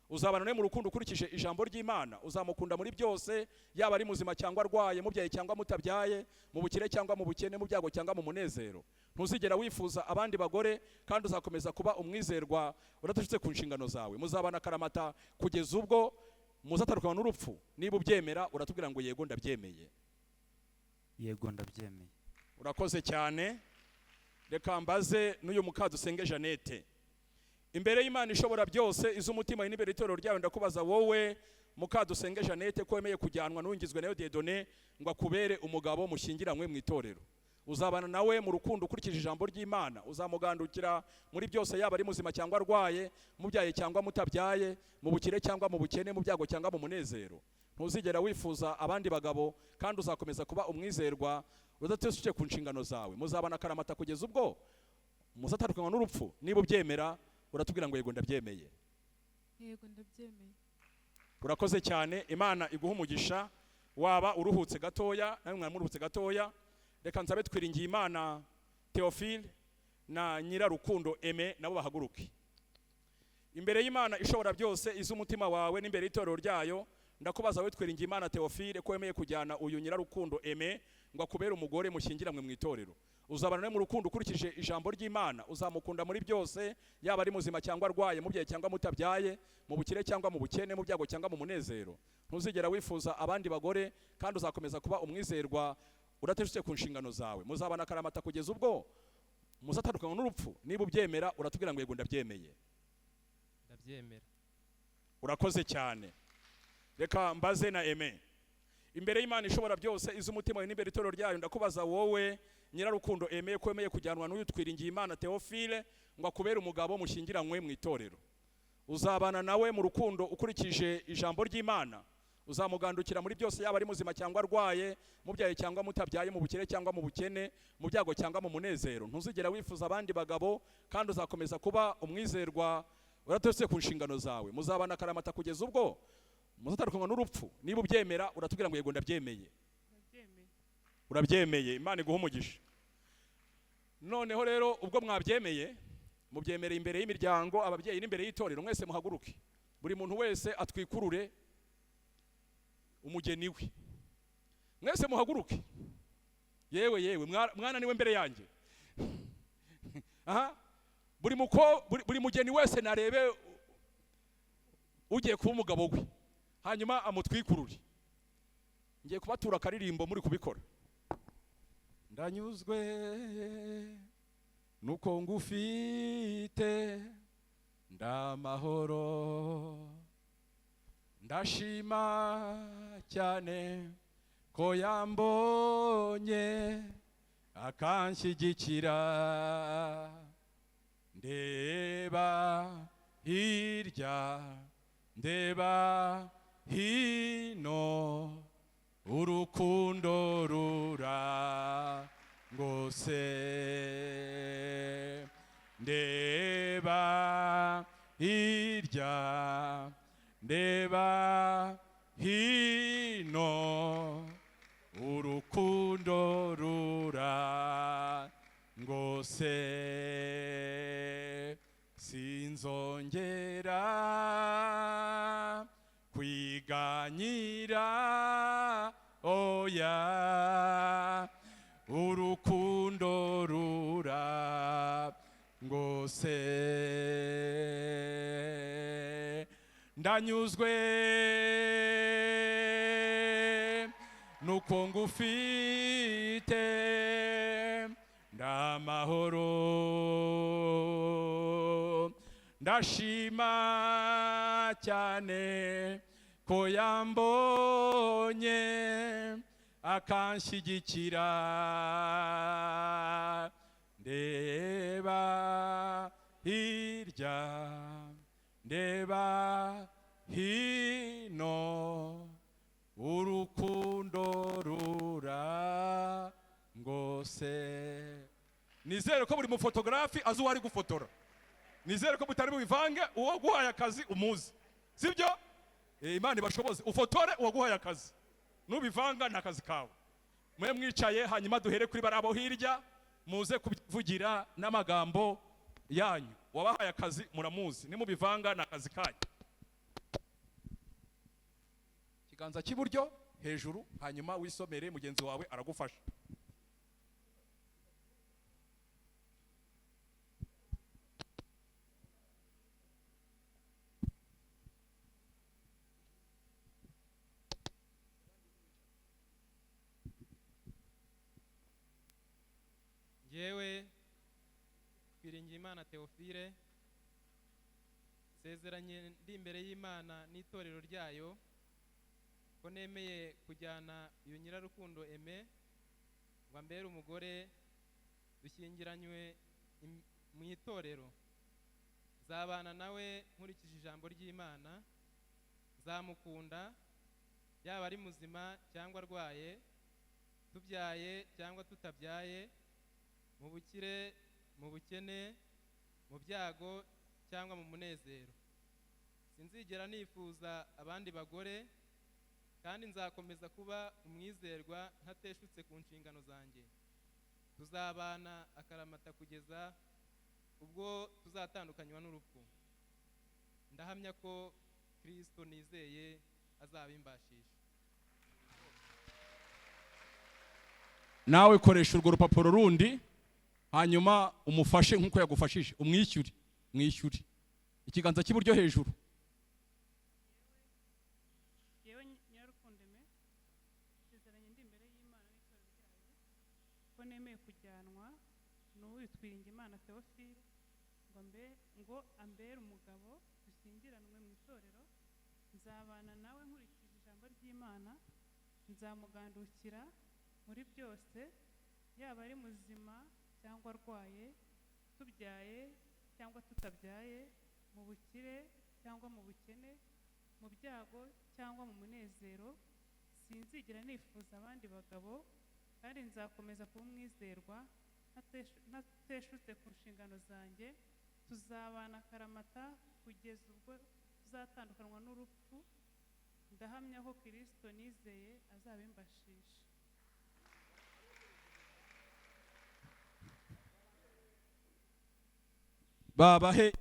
Uzabana nawe mu rukundo ukurikije ijambo ry'Imana? Uzamukunda muri byose, yaba ari muzima cyangwa arwaye, mubyaye cyangwa mutabyaye, mu bukire cyangwa mu bukene, mu byago cyangwa mu munezero? Ntuzigera wifuza abandi bagore kandi uzakomeza kuba umwizerwa udateshutse ku nshingano zawe? Muzabana akaramata kugeza ubwo muzatandukanywa n'urupfu? Niba ubyemera, uratubwira ngo: "Yego, ndabyemeye." Yego, ndabyemeye. Urakoze cyane. Reka mbaze n'uyu Mukadusenge Jeannette. Imbere y'Imana ishobora byose, iz'umutima, n'imbere y'itorero ryawe, ndakubaza wowe Mukadusenge Jeannette, ko wemeye kujyanwa n'uwingizwe nayo Dieudonné ngo akubere umugabo mushyingiranywe mu itorero. Uzabana nawe mu rukundo ukurikije ijambo ry'Imana? Uzamugandukira muri byose, yaba ari muzima cyangwa arwaye, mubyaye cyangwa mutabyaye, mu bukire cyangwa mu bukene, mu byago cyangwa mu munezero? Ntuzigera wifuza abandi bagabo kandi uzakomeza kuba umwizerwa udateshutse ku nshingano zawe? Muzabana akaramata kugeza ubwo muzatandukanywa n'urupfu? Niba ubyemera, uratubwira ngo: "Yego, ndabyemeye." Yego, ndabyemeye. Urakoze cyane, Imana iguha umugisha. Waba uruhutse gatoya, nawe mwari muruhutse gatoya. Reka nsabe Twiringiye Imana Theophile na Nyirarukundo Aime nabo bahaguruke. Imbere y'Imana ishobora byose, iz'umutima wawe, n'imbere y'itorero ryayo, ndakubaza we Twiringiye Imana Theophile, ko wemeye kujyana uyu Nyirarukundo Aime ngo akubere umugore mushyingiranywe mu itorero. Uzabana nawe mu rukundo ukurikije ijambo ry'Imana? Uzamukunda muri byose, yaba ari muzima cyangwa arwaye, mubyaye cyangwa mutabyaye, mu bukire cyangwa mu bukene, mu byago cyangwa mu munezero? Ntuzigera wifuza abandi bagore kandi uzakomeza kuba umwizerwa udateshutse ku nshingano zawe? Muzabana akaramata kugeza ubwo muzatandukanywa n'urupfu? Niba ubyemera, uratubwira ngo: "Yego, ndabyemeye." Ndabyemera. Urakoze cyane. Reka mbaze na Aime. Imbere y'Imana ishobora byose, iz'umutima wawe, n'imbere itorero ryayo, ndakubaza wowe Nyirarukundo Aime, ko wemeye kujyanwa n'uyu Twiringiye Imana Theophile ngo akubere umugabo mushyingiranywe mu itorero. Uzabana nawe mu rukundo ukurikije ijambo ry'Imana? Uzamugandukira muri byose, yaba ari muzima cyangwa arwaye, mubyaye cyangwa mutabyaye, mu bukire cyangwa mu bukene, mu byago cyangwa mu munezero? Ntuzigera wifuza abandi bagabo kandi uzakomeza kuba umwizerwa udateshutse ku nshingano zawe? Muzabana akaramata kugeza ubwo muzatandukanywa n'urupfu? Niba ubyemera, uratubwira ngo: "Yego, ndabyemeye." Ndabyemeye. Urabyemeye, Imana iguha umugisha. Noneho rero ubwo mwabyemeye, mubyemereye imbere y'imiryango, ababyeyi n'imbere y'itorero, mwese muhaguruke, buri muntu wese atwikurure umugeni we. Mwese muhaguruke. Yewe yewe, mwananiwe mbere yanjye aha. Buri mugeni wese narebe ugiye kuba umugabo we, hanyuma amutwikurure. Ngiye kubatura akaririmbo muri kubikora. Ndanyuzwe nuko ngufite, ndamahoro, ndashima cyane ko yambonye akanshyigikira. Ndeba hirya, ndeba hino, urukundo rurangose. Ndeba hirya, ndeba hino, urukundo rurangose. Sinzongera kwiganyira, oya, urukundo rurangose. Ndanyuzwe nuko ngufite, ndamahoro, ndashima cyane ko yambonye akanshyigikira. Ndeba hirya, ndeba hino, urukundo rurangose. Nizere ko buri mufotogarafi azi uwo ari gufotora. Nizere ko mutari bubivange. Uwo guhaye akazi umuzi, sibyo? Imana ibashoboze, ufotore uwaguhaye akazi. Nubivanga ni akazi kawe. Mwe mwicaye, hanyuma duhere kuri barabo hirya, muze kuvugira n'amagambo yanyu. Wabahaye akazi muramuzi, nimubivanga ni akazi kanyu. Ikiganza cy'iburyo hejuru, hanyuma wisomere, mugenzi wawe aragufasha. Njyewe Twiringiyimana Theophile, nsezeranye ndi imbere y'Imana n'itorero ryayo ko nemeye kujyana uyu Nyirarukundo Aime ngo ambere umugore, dushyingiranywe mu itorero. Nzabana nawe nkurikije ijambo ry'Imana, nzamukunda yaba ari muzima cyangwa arwaye, tubyaye cyangwa tutabyaye, mu bukire, mu bukene, mu byago cyangwa mu munezero. Sinzigera nifuza abandi bagore, kandi nzakomeza kuba umwizerwa ntateshutse ku nshingano zanjye. Tuzabana akaramata kugeza ubwo tuzatandukanywa n'urupfu. Ndahamya ko Kristo nizeye azabimbashisha. Nawe koresha urwo rupapuro rundi, hanyuma umufashe nk'uko yagufashije, umwishyure, mwishyure. Ikiganza cy'iburyo hejuru. Yewe Nyirarukundo Aime, nsezeranye ndi imbere y'Imana n'itorero ryayo ko nemeye kujyanwa n'uyu Twiringiyimana Theophile ngo ambere umugabo, dushyingiranwe mu itorero. Nzabana nawe nkurikije ijambo ry'Imana, nzamugandukira muri byose, yaba ari muzima cyangwa arwaye, tubyaye cyangwa tutabyaye, mu bukire cyangwa mu bukene, mu byago cyangwa mu munezero. Sinzigera nifuza abandi bagabo, kandi nzakomeza kuba umwizerwa ntateshutse ku nshingano zanjye. Tuzabana akaramata kugeza ubwo tuzatandukanywa n'urupfu. Ndahamya ko Kristo nizeye azabimbashisha. Babahe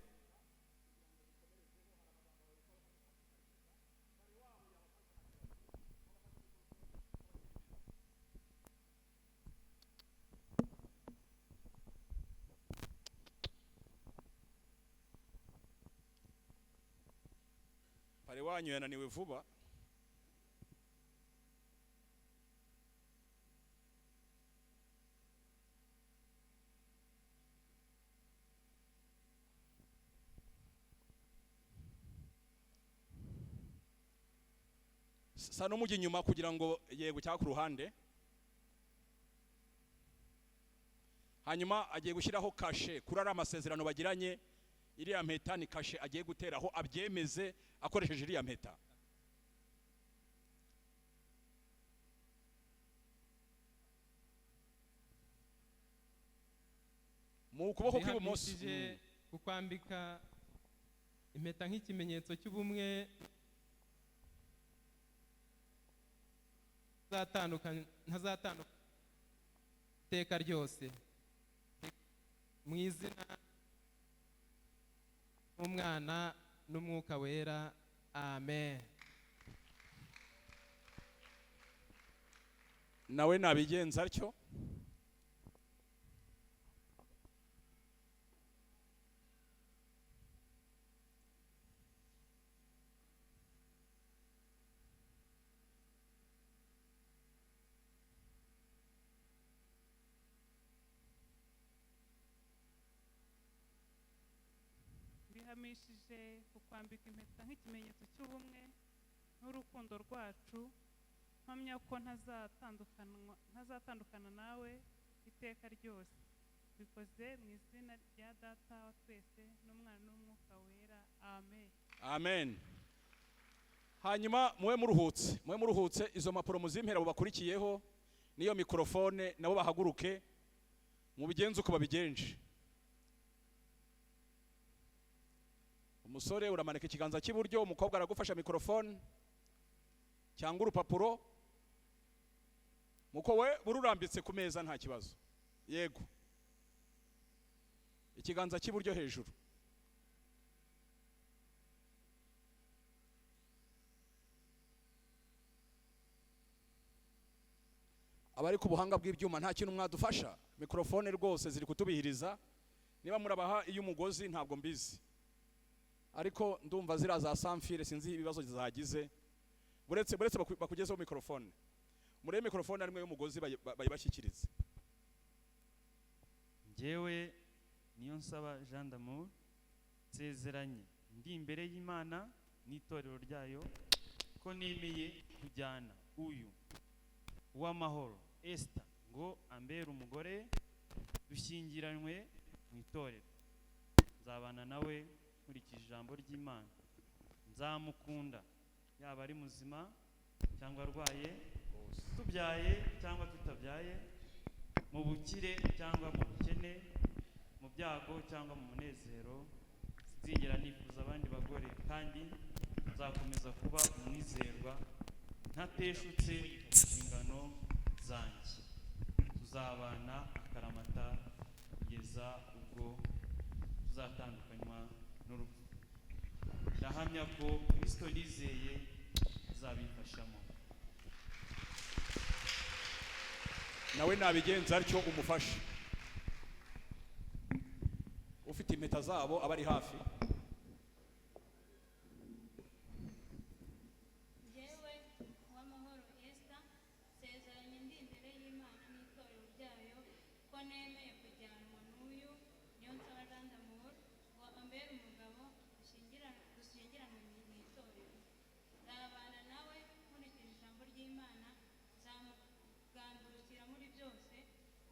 pare wanyu yananiwe vuba. Sa n'umujya inyuma kugira ngo yego, cyangwa ku ruhande. Hanyuma agiye gushyiraho kashe kuri ari amasezerano bagiranye. Iriya mpeta ni kashe agiye guteraho, abyemeze akoresheje iriya mpeta. Mu kuboko kw'ibumoso. Bihamishije kukwambika impeta nk'ikimenyetso cy'ubumwe ntazatandukana iteka ryose, mu izina n'Umwana n'Umwuka Wera, amen. Nawe nabigenza atyo. Bihamishije kukwambika impeta nk'ikimenyetso cy'ubumwe n'urukundo rwacu, mpamya ko ntazatandukana nawe iteka ryose. Mbikoze mu izina rya Data wa twese n'Umwana n'Umwuka Wera. Amen. Amen. Hanyuma mube muruhutse. Izo mpapuro muzimpera abo bakurikiyeho n'iyo mikorofone, nabo bahaguruke, mubigenze uko babigenje. Umusore uramanika ikiganza cy'iburyo, umukobwa aragufasha mikorofone cyangwa urupapuro, muko we bururambitse ku meza, nta kibazo. Yego, ikiganza cy'iburyo hejuru. Abari ku buhanga bw'ibyuma, nta kintu mwadufasha? Mikorofone rwose ziri kutubihiriza. Niba murabaha iy'umugozi ntabwo mbizi, ariko ndumva ziriya za sans fil sinzi ibibazo zagize. Buretse bakugezeho mikorofone, murebe mikorofone arimwe y'umugozi, bayibashyikirize. Njyewe Niyonsaba Jean d'Amour, nsezeranye ndi imbere y'Imana n'itorero ryayo ko nemeye kujyana uyu Uwamahoro Esther ngo ambere umugore, dushyingiranywe mu itorero. Nzabana nawe nkurikije ijambo ry'Imana, nzamukunda yaba ari muzima cyangwa arwaye, tubyaye cyangwa tutabyaye, mu bukire cyangwa mu bukene, mu byago cyangwa mu munezero. Sinzigera nifuza abandi bagore kandi nzakomeza kuba umwizerwa ntateshutse ku nshingano zanjye. Tuzabana akaramata kugeza ubwo tuzatandukanywa n'urupfu. Ndahamya ko Kristo nizeye azabimfashamo. Nawe nabigenza atyo, umufashe. Ufite impeta zabo aba ari hafi. Njyewe Uwamahoro Esther, nsezeranye ndi imbere y'Imana n'itorero ryayo ko nemeye kujyanwa n'uyu Niyonsaba Jean d'Amour ngo ambere umugabo, dushyingiranwe mu itorero. Nzabana nawe nkurikije ijambo ry'Imana, nzamugandukira muri byose,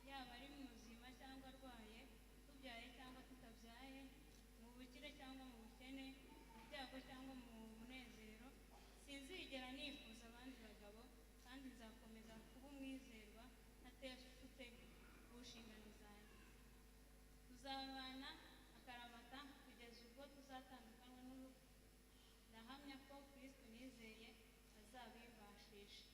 yaba ari muzima cyangwa arwaye, tubyaye cyangwa tutabyaye, mu bukire cyangwa mu bukene, mu byago cyangwa mu munezero. Sinzigera nifuza abandi bagabo kandi nzakomeza kuba umwizerwa ntateshutse ku nshingano zanjye. Tuzabana akaramata kugeza ubwo tuzatandukanywa n'urupfu. Ndahamya ko Kristo nizeye azabimbashisha.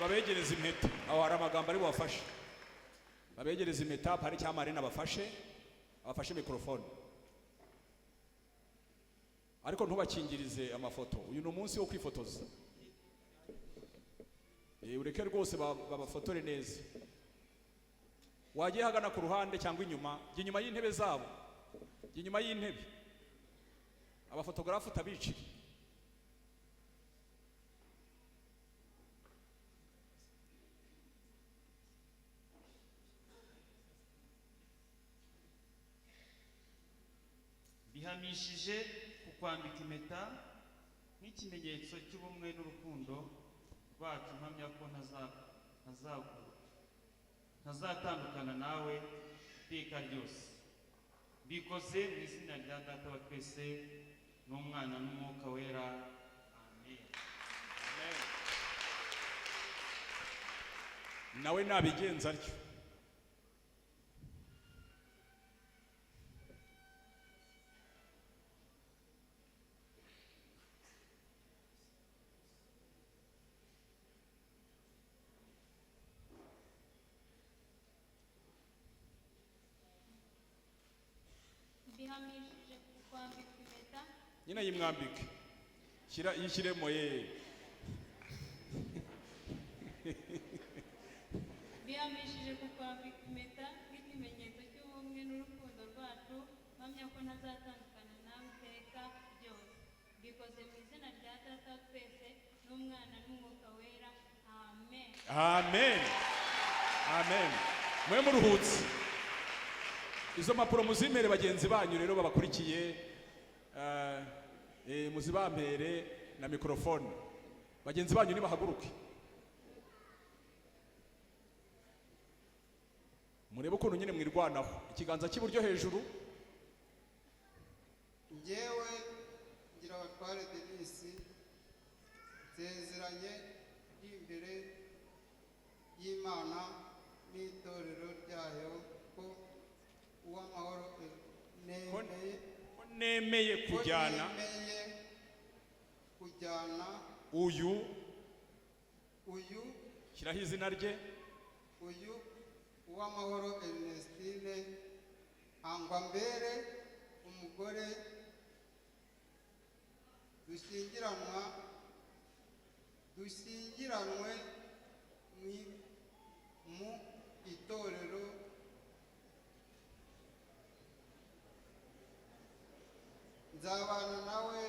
Babegereze impeta. Aho hari amagambo ari bubafashe. Babegereze impeta, hari cyangwa marraine abafashe mikorofone, ariko ntubakingirize amafoto. Uyu ni umunsi wo kwifotoza. Ureke rwose babafotore neza. Wagiye hagana ku ruhande cyangwa inyuma, jya inyuma y'intebe zabo, jya inyuma y'intebe, abafotogarafu utabicire. Bihamishije kukwambika impeta nk'ikimenyetso cy'ubumwe n'urukundo rwacu, mpamya ko ntazatandukana nawe iteka ryose. Mbikoze mu izina rya Data wa twese n'Umwana n'Umwuka Wera. Amen. Nawe nabigenza atyo. Mbihamishije kukwambika impeta Nyine yimwambike, shyira yishyiremo ye. Bihamishije kukwambika impeta nk'ikimenyetso cy'ubumwe n'urukundo rwacu, mpamya ko ntazatandukana nawe iteka ryose. Mbikoze mu izina rya Data wa twese n'Umwana n'Umwuka Wera. Amen. Amen, amen. Mwe muruhutse, izo mpapuro muzimpere bagenzi banyu rero babakurikiye, muzibampere na mikorofone. Bagenzi banyu nibahaguruke. Murebe ukuntu nyine mwirwanaho. Ikiganza cy'iburyo hejuru. Njyewe Ngirabatware Denisi, nsezeranye ndi imbere y'Imana n'itorero ryayo ko Uwamahoro nemeye Ko nemeye ko kujyana nemeye kujyana uyu uyu shyiraho izina rye, uyu Uwamahoro Ernestine Hangwambere umugore dushyingiranwe mu itorero nzabana nawe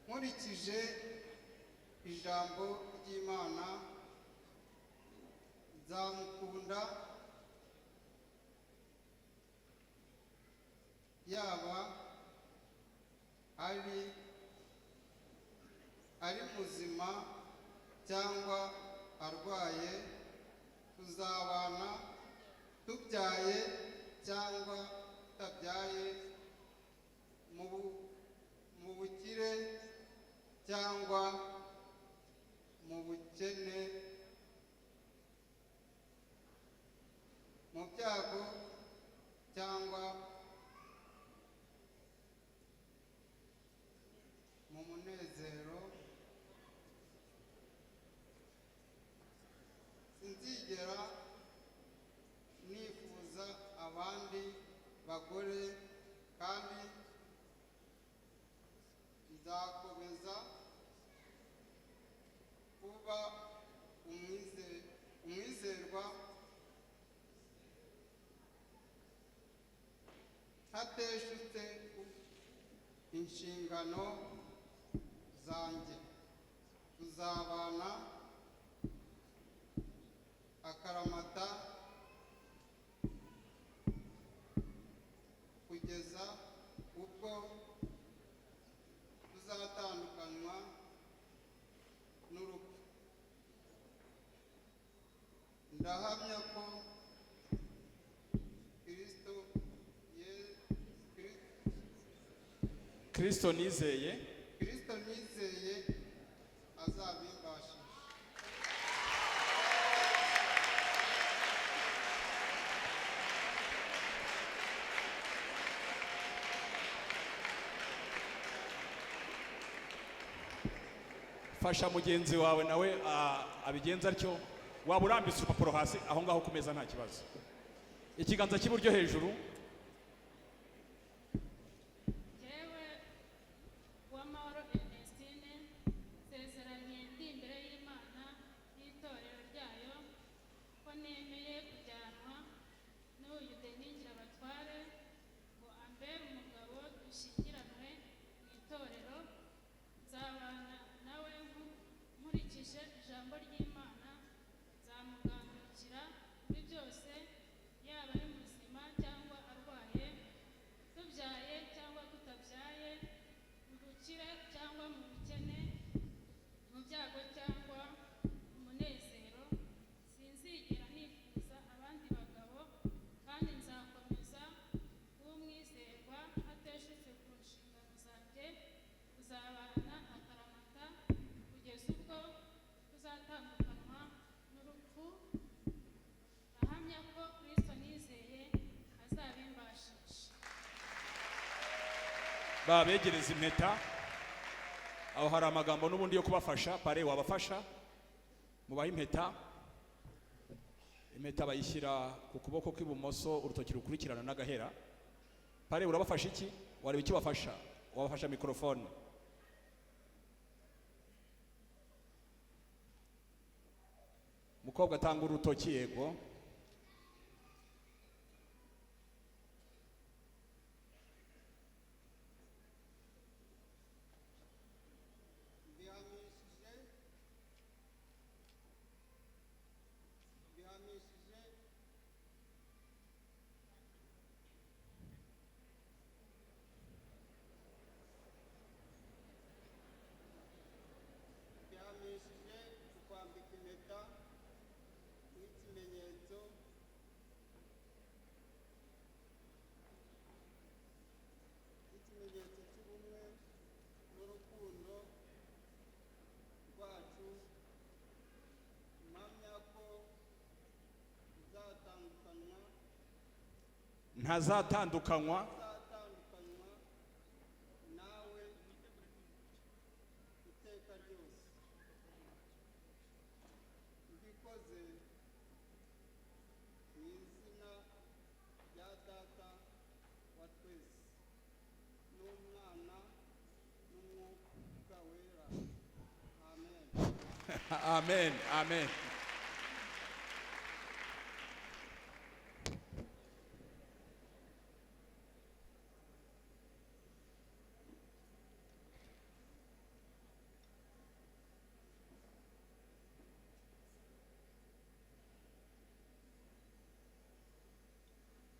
nkurikije ijambo ry'Imana, nzamukunda yaba ari muzima cyangwa arwaye, tuzabana tubyaye cyangwa tutabyaye, mu bukire cyangwa mu bukene, mu byago cyangwa mu munezero. Sinzigera nifuza abandi bagore kandi nzakomeza kuba umwizerwa ntateshutse ku inshingano zanjye. Tuzabana akaramata kugeza ubwo tuzatandukanywa n'urupfu. Ndahamya ko Kristo Kristo nizeye Kristo nizeye azabimbashisha. Fasha mugenzi wawe nawe abigenza atyo. Waba urambitse urupapuro hasi aho ngaho ku meza, nta kibazo. Ikiganza cy'iburyo hejuru. Njyewe Uwamahoro Ernestine, nsezeranye ndi imbere y'Imana n'itorero ryayo ko nemeye kujyanwa n'uyu Denis Ngirabatware ngo ambere umugabo, dushyingiranwe mu itorero. Nzabana nawe nkurikije ijambo ry'Imana, nzamugandukira muri byose, yaba ari muzima cyangwa arwaye, tubyaye cyangwa tutabyaye, mu bukire cyangwa mu bukene, mu byago cyangwa mu munezero. Sinzigera nifuza abandi bagabo kandi nzakomeza kuba umwizerwa ntateshutse ku nshingano zanjye. Tuzabana akaramata kugeza ubwo tuzatandukanywa n'urupfu. Ndahamya ko Kristo nizeye azabimbashisha. Babegereza impeta. Aho hari amagambo n'ubundi yo kubafasha. Pare wabafasha, mubahe impeta. Impeta bayishyira ku kuboko kw'ibumoso, urutoki rukurikirana n'agahera. Pare urabafasha iki? Wareba icyo wabafasha, wabafasha mikorofone. Umukobwa atanga urutoki, yego. Mbihamishije Ntazatandukanywa Ntazatandukanywa nawe iteka ryose. Mbikoze mu izina rya Data wa twese n'Umwana n'Umwuka Wera. Amen. Amen, amen.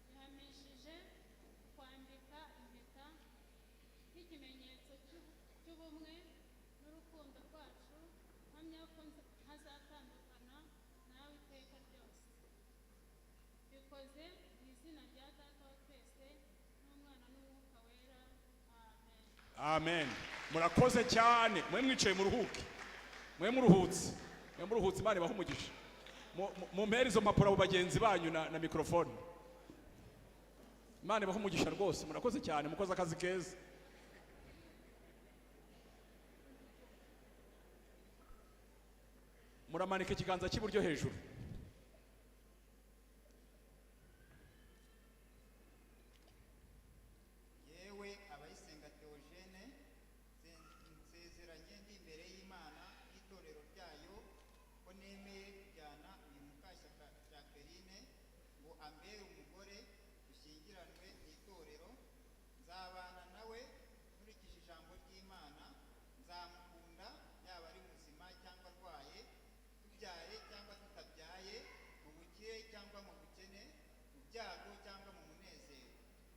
Bihamishije kwambika impeta nk'ikimenyetso cy'ubumwe n'urukundo rwacu, mpamya ko ntazatandukana nawe iteka ryose. Bikoze mu izina rya Data wa twese n'Umwana n'Umwuka Wera. Amen. Amen. Murakoze cyane. Mwe mwicaye muruhuke, mwe muruhutse, mwe muruhutse. Imana ibahe umugisha. Mumpere izo mpapuro abo bagenzi banyu na mikorofone. Imana ibahe umugisha rwose. Murakoze cyane, mukoze akazi keza. Muramanika ikiganza cy'iburyo hejuru. Yewe Abayisenga Theogene, nsezeranye ndi imbere y'Imana n'itorero ryayo ko nemeye kujyana uyu Mukashyaka Jacqueline ngo ambere umugore, dushyingiranwe mu itorero. Nzabana nawe nkurikije ijambo ry'Imana. Nzamukunda yaba ari muzima cyangwa arwaye, tubyaye cyangwa tutabyaye, mu bukire cyangwa mu bukene, mu byago cyangwa mu munezero.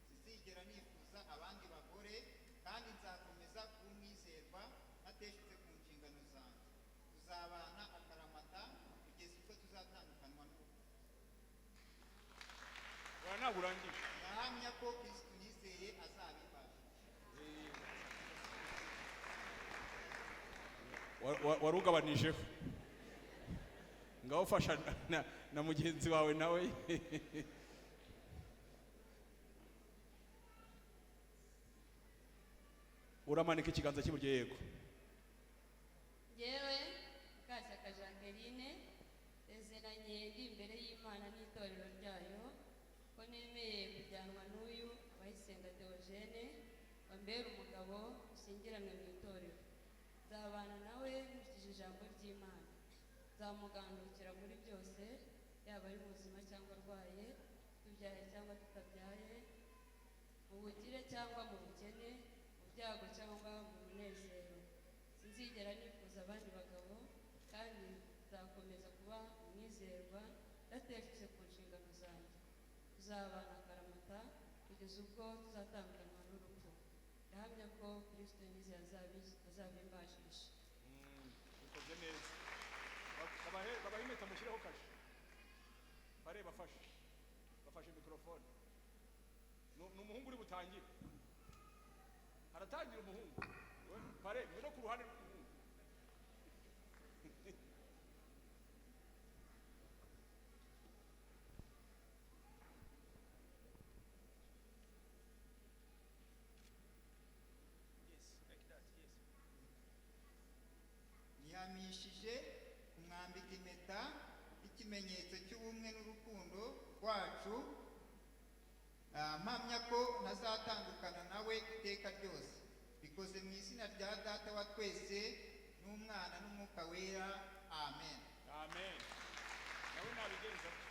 Sinzigera nifuza abandi bagore, kandi nzakomeza kuba umwizerwa ntateshutse ku nshingano zanjye. Tuzabana akaramata kugeza ubwo tuzatandukanywa n'urupfu. Oya, ntabwo urangije. Ndahamya ko Kristo nizeye azabimbasha. Warugabanijeho. Ngaho fasha na mugenzi wawe nawe. Uramanika ikiganza cy'iburyo. Yego. Yewe Mukashyaka Jacqueline, nsezeranye ndi imbere y'Imana n'itorero ryayo ko nemeye kujyanwa n'uyu Abayisenga Theogene wambera umugabo, ushyingiranwe mu itorero. Nzabana nawe nkurikije ijambo ry'Imana. Nzamugandukira muri byose, yaba ari muzima cyangwa arwaye, tubyaye cyangwa tutabyaye, mu bukire cyangwa mu bukene, mu byago cyangwa mu munezero. Sinzigera nifuza abandi bagabo, kandi nzakomeza kuba umwizerwa ndateshutse ku nshingano zanjye. Tuzabana akaramata kugeza ubwo tuzatandukanywa n'urupfu. Ndahamya ko Kristo nizeye azabimbashisha. Bikoze neza. Babahe impeta, mushyireho kashe. Bare bafashe mikorofone. Ni umuhungu uri butangire. Haratangira umuhungu. We, pare ngwino ku ruhande rw'umuhungu. Yes, like that, yes. Nihamishije kumwambika impeta y'ikimenyetso cy'ubumwe n'urukundo rwacu. Mpamya ko ntazatandukana nawe iteka ryose. Bikoze mu izina rya Data wa twese n'Umwana n'Umwuka Wera. Amen. Amen. Nawe nabigenza atyo.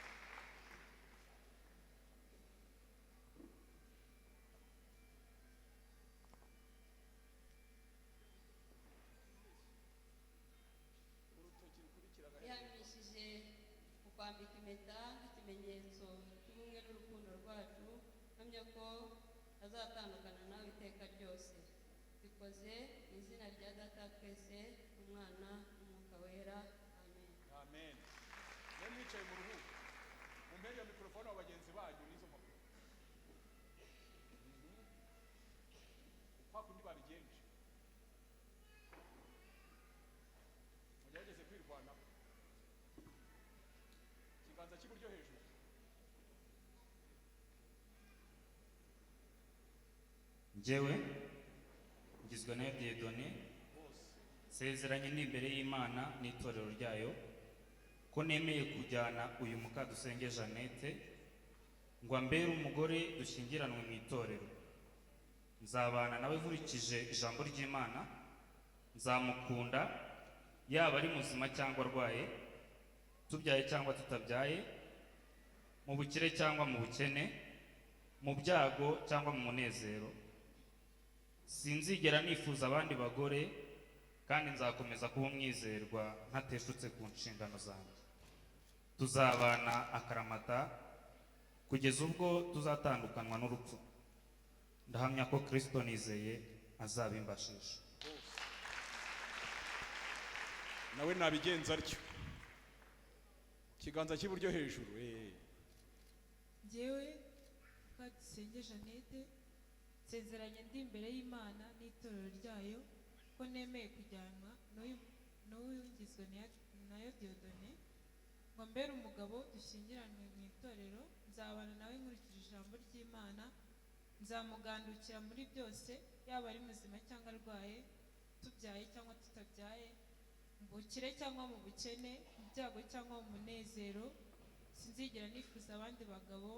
Urutoki rukurikira agahe. Bihamishije kukwambika impeta nk'ikimenyetso cy'ubumwe n'urukundo rwacu, mpamya ko ntazatandukana nawe iteka ryose. Bikoze mu izina rya Data wa twese n'Umwana n'Umwuka Wera. Amen. Amen. Mwe mwicaye mu ruhuko, mumpere iyo mikorofone abo bagenzi banyu n'izo mpapuro. Kwa kundi babigenje, mugerageze kwirwanaho. Ikiganza cy'iburyo hejuru. Njyewe ngizwe na Dieudonné, nsezeranye n'imbere y'Imana n'itorero ryayo ko nemeye kujyana uyu Mukadusenge Jeannette ngo ambere umugore, dushyingiranwe mu itorero. Nzabana nawe nkurikije ijambo ry'Imana, nzamukunda yaba ari muzima cyangwa arwaye, tubyaye cyangwa tutabyaye, mu bukire cyangwa mu bukene, mu byago cyangwa mu munezero. Sinzigera nifuza abandi bagore, kandi nzakomeza kuba umwizerwa ntateshutse ku nshingano zanjye. Tuzabana akaramata kugeza ubwo tuzatandukanwa n'urupfu. Ndahamya ko Kristo nizeye azabimbashisha. Nawe nabigenza atyo. Ikiganza cy'iburyo hejuru. Njyewe Mukadusenge Jeannette, nsezeranye ndi imbere y'Imana n'itorero ryayo ko nemeye kujyanwa n'uyu ngizwe nayo Dieudonné ngo mbere umugabo, dushyingiranwe mu itorero. Nzabana nawe nkurikije ijambo ry'Imana, nzamugandukira muri byose, yaba ari muzima cyangwa arwaye, tubyaye cyangwa tutabyaye, mu bukire cyangwa mu bukene, mu byago cyangwa mu munezero. Sinzigera nifuza abandi bagabo,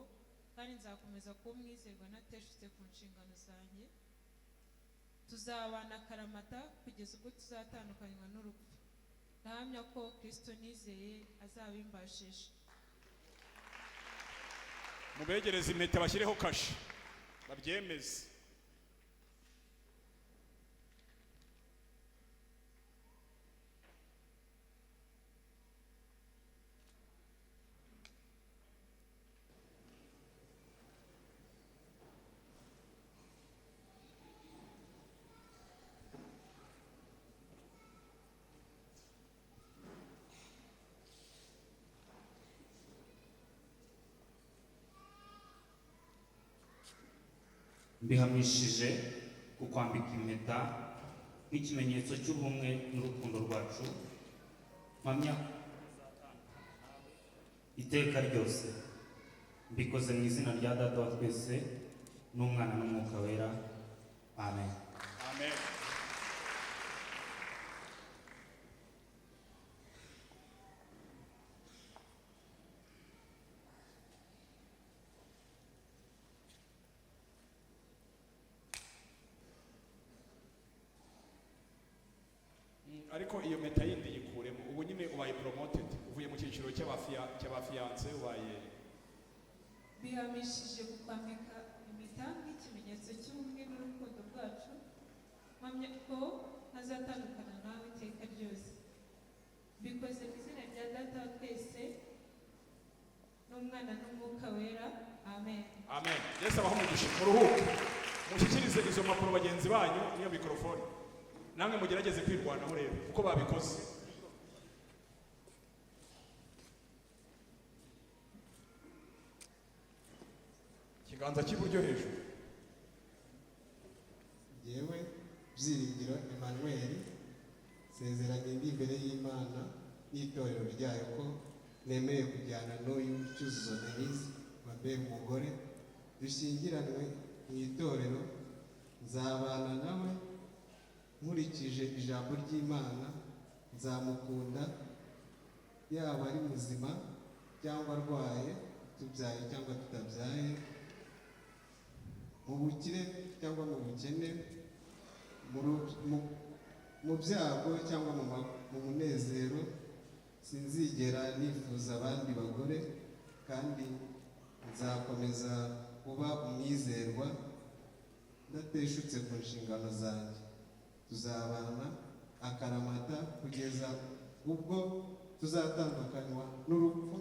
kandi nzakomeza kuba umwizerwa ntateshutse ku nshingano zanjye. Tuzabana akaramata kugeza ubwo tuzatandukanywa n'urupfu. Ndahamya ko Kristo nizeye azabimbashisha. Mubegereze impeta, bashyireho kashe, babyemeze. Mbihamishije kukwambika impeta nk'ikimenyetso cy'ubumwe n'urukundo rwacu, mpamya iteka ryose. Mbikoze mu izina rya Data wa twese n'Umwana n'Umwuka Wera. Amen. Amen. Ariko iyo mpeta yindi yikuremo. Ubu nyine ubaye promoted, uvuye mu cyiciro cy'abafiancé, ubaye Bihamishije kukwambika impeta nk'ikimenyetso cy'ubumwe n'urukundo rwacu, mpamya ko ntazatandukana nawe iteka ryose. Mbikoze mu izina rya Data wa twese n'Umwana n'Umwuka Wera. Amen. Amen. Yesu abahe umugisha. Muruhuke, mushyikirize izo mpapuro bagenzi banyu n'iyo mikorofone. Namwe mugerageze kwirwanaho rero uko babikoze. Ikiganza cy'iburyo hejuru. Yewe Byiringiro Emmanuel, nsezeranye ndi imbere y'Imana n'itorero ryayo ko nemeye kujyana n'uyu Cyuzuzo Denise wambere umugore, dushyingiranwe mu itorero. Nzabana nawe nkurikije ijambo ry'Imana, nzamukunda yaba ari muzima cyangwa arwaye, tubyaye cyangwa tutabyaye, mu bukire cyangwa mu bukene, mu byago cyangwa mu munezero. Sinzigera nifuza abandi bagore, kandi nzakomeza kuba umwizerwa ndateshutse ku nshingano zanjye. Tuzabana akaramata kugeza ubwo tuzatandukanywa n'urupfu.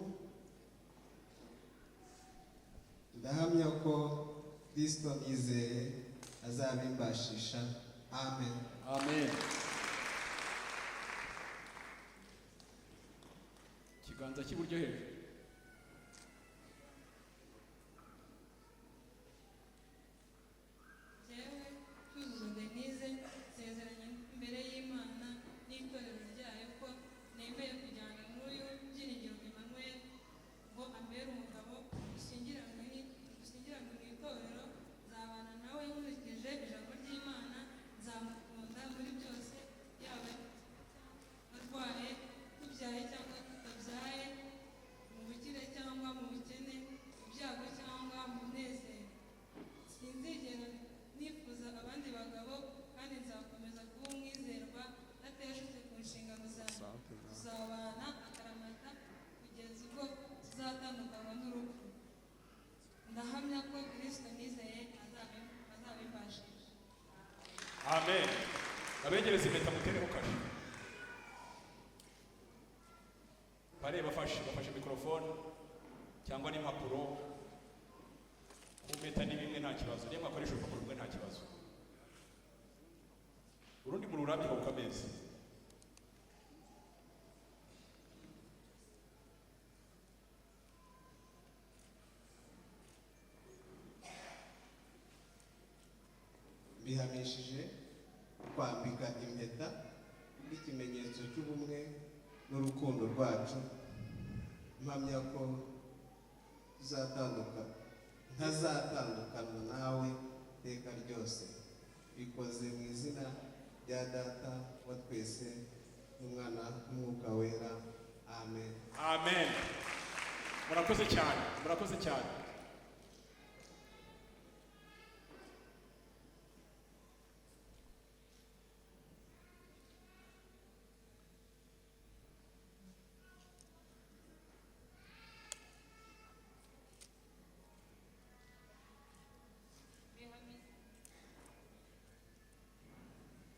Ndahamya ko Kristo nizeye azabimbashisha. Amen. Amen. Ikiganza cy'iburyo hejuru. Jyewe Cyuzuzo Denise, nsezeranye imbere y'Imana n'itorero ryayo ko nemeye kujyana n'uyu Byiringiro Emmanuel ngo ambere umugabo, dushyingiranwe mu itorero. Nzabana nawe nkurikije ijambo Mubegereze impeta, mutereho kashe. Bare bafashe mikorofone cyangwa n'impapuro. Ku mpeta ni bimwe, nta kibazo. Niyo mwakoresha urupapuro rumwe, nta kibazo. Urundi mururambika ku kameza. Bihamishije kwambika impeta nk'ikimenyetso cy'ubumwe n'urukundo rwacu, mpamya ko ntazatandukana nawe iteka ryose. Bikoze mu izina rya Data wa twese n'Umwana n'Umwuka Wera. Amen. Amen. Murakoze cyane, murakoze cyane.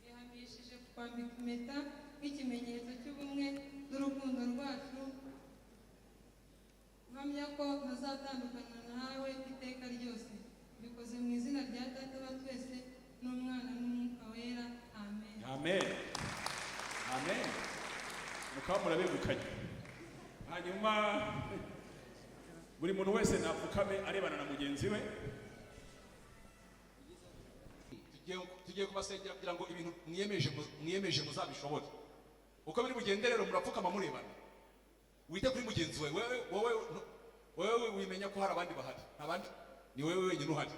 Bihamishije kwambika impeta nk'ikimenyetso cy'ubumwe n'urukundo rwacu, mpamya ko ntazatandukana nawe iteka ryose. Bikoze mu izina rya Data wa twese n'Umwana n'Umwuka Wera. Amen. Amen, amen. Mukaba murabegukanye. Hanyuma buri muntu wese napfukame arebana na mugenzi we. Tugiye kubasengera kugira ngo ibintu mwiyemeje muzabishobore. Uko biri bugende rero, murapfukama murebana, wite kuri mugenzi wawe. Wowe wimenya ko hari abandi bahari. Nta bandi, ni wowe wenyine uhari.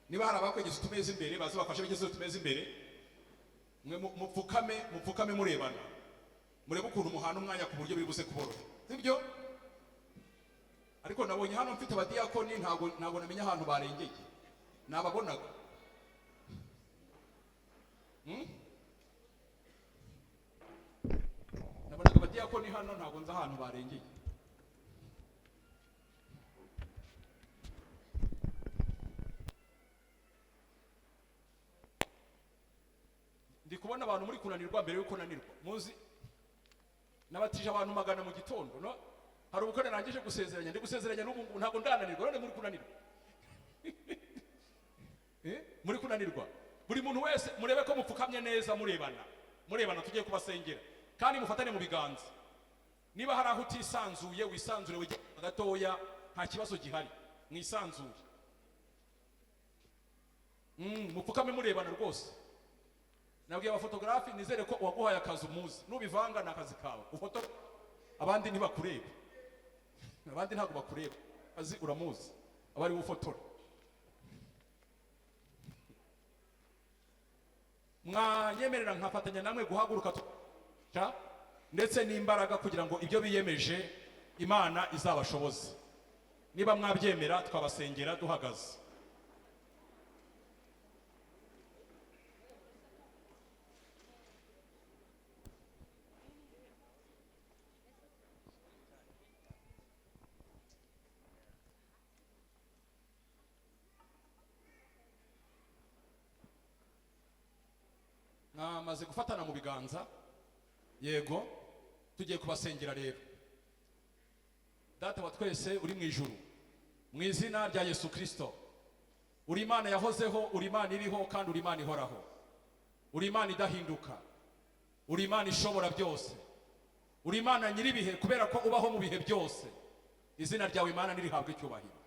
Niba hari abakwegeza utumeza imbere, baze bafashe begeze utumeza imbere. Mwe mupfukame murebana, murebe ukuntu muhana umwanya ku buryo biri buze kuboroha, sibyo? Ariko nabonye hano mfite abadiyakoni, ntabwo namenya ahantu barengeye, nababonaga. Nabonaga abadiyakoni hano, ntabwo nzi ahantu barengeye. Ndi kubona abantu muri kunanirwa mbere yuko nanirwa. Muzi nabatije abantu 100 mu gitondo, no hari ubukwe narangije gusezeranya, ndi gusezeranya n'ubu ngubu ntabwo ndananirwa. None muri kunanirwa, muri kunanirwa. Buri muntu wese murebe ko mupfukamye neza, murebana, murebana. Tugiye kubasengera kandi mufatane mu biganza. Niba hari aho utisanzuye, wisanzure, wegere gatoya, nta kibazo gihari, mwisanzure. Mupfukame murebana rwose. Nabwiye abafotogarafi, nizere ko uwaguhaye akazi umuzi, nubivanga ni akazi kawe. Ufoto abandi ntibakureba, abandi ntabwo bakureba, azi uramuzi, aba ari we ufotora. Mwanyemerera nkafatanya namwe guhaguruka ndetse n'imbaraga kugira ngo ibyo biyemeje Imana izabashoboze. Niba mwabyemera twabasengera duhagaze. Mwamaze gufatana mu biganza, yego, tugiye kubasengera rero. Data wa twese uri mu ijuru, mu izina rya Yesu Kristo, uri Imana yahozeho, uri Imana iriho, kandi uri Imana ihoraho, uri Imana idahinduka, uri Imana ishobora byose, uri Imana nyiribihe kubera ko ubaho mu bihe byose. Izina ryawe Imana nirihabwe icyubahiro.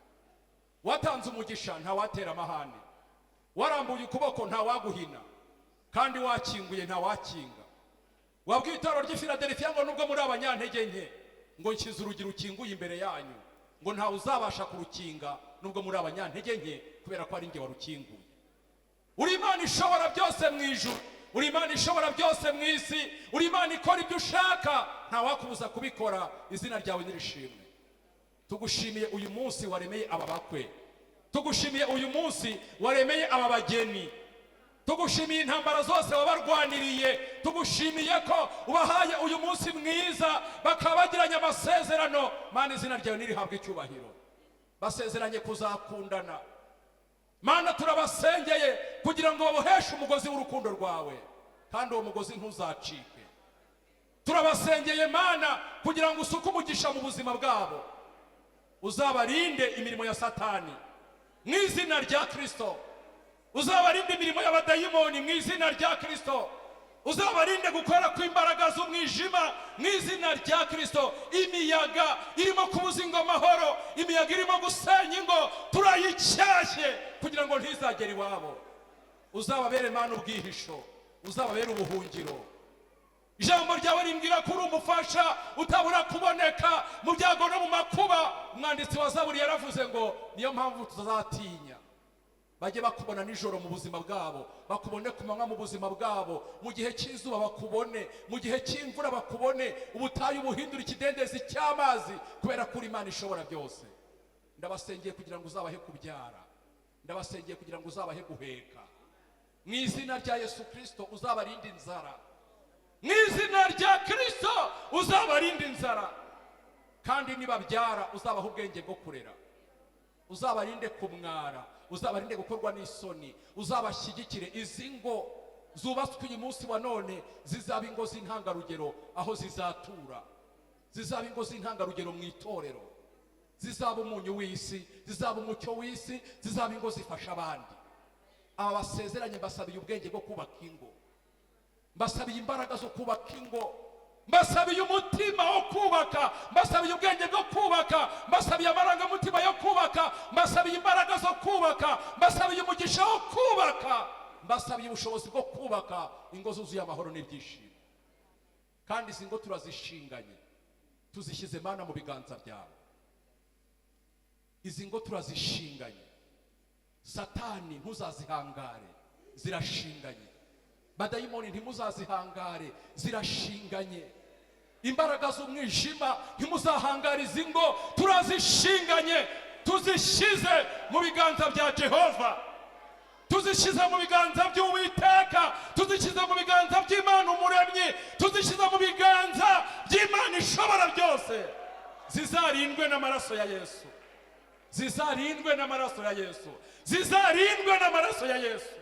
Watanze umugisha ntawatera amahane, warambuye ukuboko ntawaguhina, kandi wakinguye ntawakinga. Wabwiye itorero ry'i Philadelphia ngo nubwo muri abanyantege nke, ngo nshyize urugi rukinguye imbere yanyu, ngo ntawe uzabasha kurukinga nubwo muri abanyantege nke, kubera ko ari njye warukinguye. Uri Imana ishobora byose mu ijuru, uri Imana ishobora byose mu isi, uri Imana ikora ibyo ushaka, ntawakubuza kubikora. Izina ryawe nirishimwe. Tugushimiye uyu munsi waremeye aba bakwe, tugushimiye uyu munsi waremeye aba bageni, tugushimiye intambara zose wabarwaniriye, tugushimiye ko ubahaye uyu munsi mwiza bakaba bagiranye amasezerano. Mana, izina ryawe nirihabwe icyubahiro. Basezeranye kuzakundana. Mana, turabasengeye kugira ngo baboheshe umugozi w'urukundo rwawe. Kandi uwo mugozi ntuzacike. Turabasengeye, Mana, kugira ngo usuke umugisha mu buzima bwabo, uzabarinde imirimo ya Satani mu izina rya Kirisito, uzabarinde imirimo y'abadayimoni mu izina rya Kirisito, uzabarinde gukora kw'imbaraga z'umwijima mu izina rya Kirisito. Imiyaga irimo kubuza ingo amahoro, imiyaga irimo gusenya ingo, turayicyashye kugira ngo ntizagere iwabo. Uzababere, Mana, ubwihisho, uzababere ubuhungiro. Ijambo ryawe rimbwira ko uri umufasha utabura kuboneka mu byago no mu makuba. Umwanditsi wa Zaburi yaravuze ngo niyo mpamvu tutazatinya. Bajye bakubona nijoro mu buzima bwabo, bakubone ku manywa mu buzima bwabo, mu gihe cy'izuba bakubone, mu gihe cy'imvura bakubone, ubutayu buhindura ikidendezi cy'amazi, kubera ko uri Imana ishobora byose. Ndabasengeye kugira ngo uzabahe kubyara, ndabasengeye kugira ngo uzabahe guheka mu izina rya Yesu Kirisito. Uzabarinde inzara mu izina rya Kirisito, uzabarinde inzara. Kandi nibabyara, uzabaha ubwenge bwo kurera, uzabarinde kumwara, uzabarinde gukorwa n'isoni, uzabashyigikire. Izi ngo zubatswe uyu munsi wa none zizaba ingo z'intangarugero aho zizatura, zizaba ingo z'intangarugero mu itorero, zizaba umunyu w'isi, zizaba umucyo w'isi, zizaba ingo zifasha abandi. Aba basezeranye mbasabiye ubwenge bwo kubaka ingo, mbasabiye imbaraga zo kubaka ingo, mbasabiye umutima wo kubaka, mbasabiye ubwenge bwo kubaka, mbasabiye amarangamutima yo kubaka, mbasabiye imbaraga zo kubaka, mbasabiye umugisha wo kubaka, mbasabiye ubushobozi bwo kubaka ingo zuzuye amahoro n'ibyishimo. Kandi izi ngo turazishinganye, tuzishyize, Mana, mu biganza byawe. Izi ngo turazishinganye. Satani, ntuzazihangare, zirashinganye. Badayimoni, ntimuzazihangare, zirashinganye. Imbaraga z'umwijima, ntimuzahangare izi ngo, turazishinganye, tuzishyize mu biganza bya Jehova, tuzishyize mu biganza by'Uwiteka, tuzishyize mu biganza by'Imana Umuremyi, tuzishyize mu biganza by'Imana ishobora byose. Zizarindwe n'amaraso ya Yesu, zizarindwe n'amaraso ya Yesu, zizarindwe n'amaraso ya Yesu.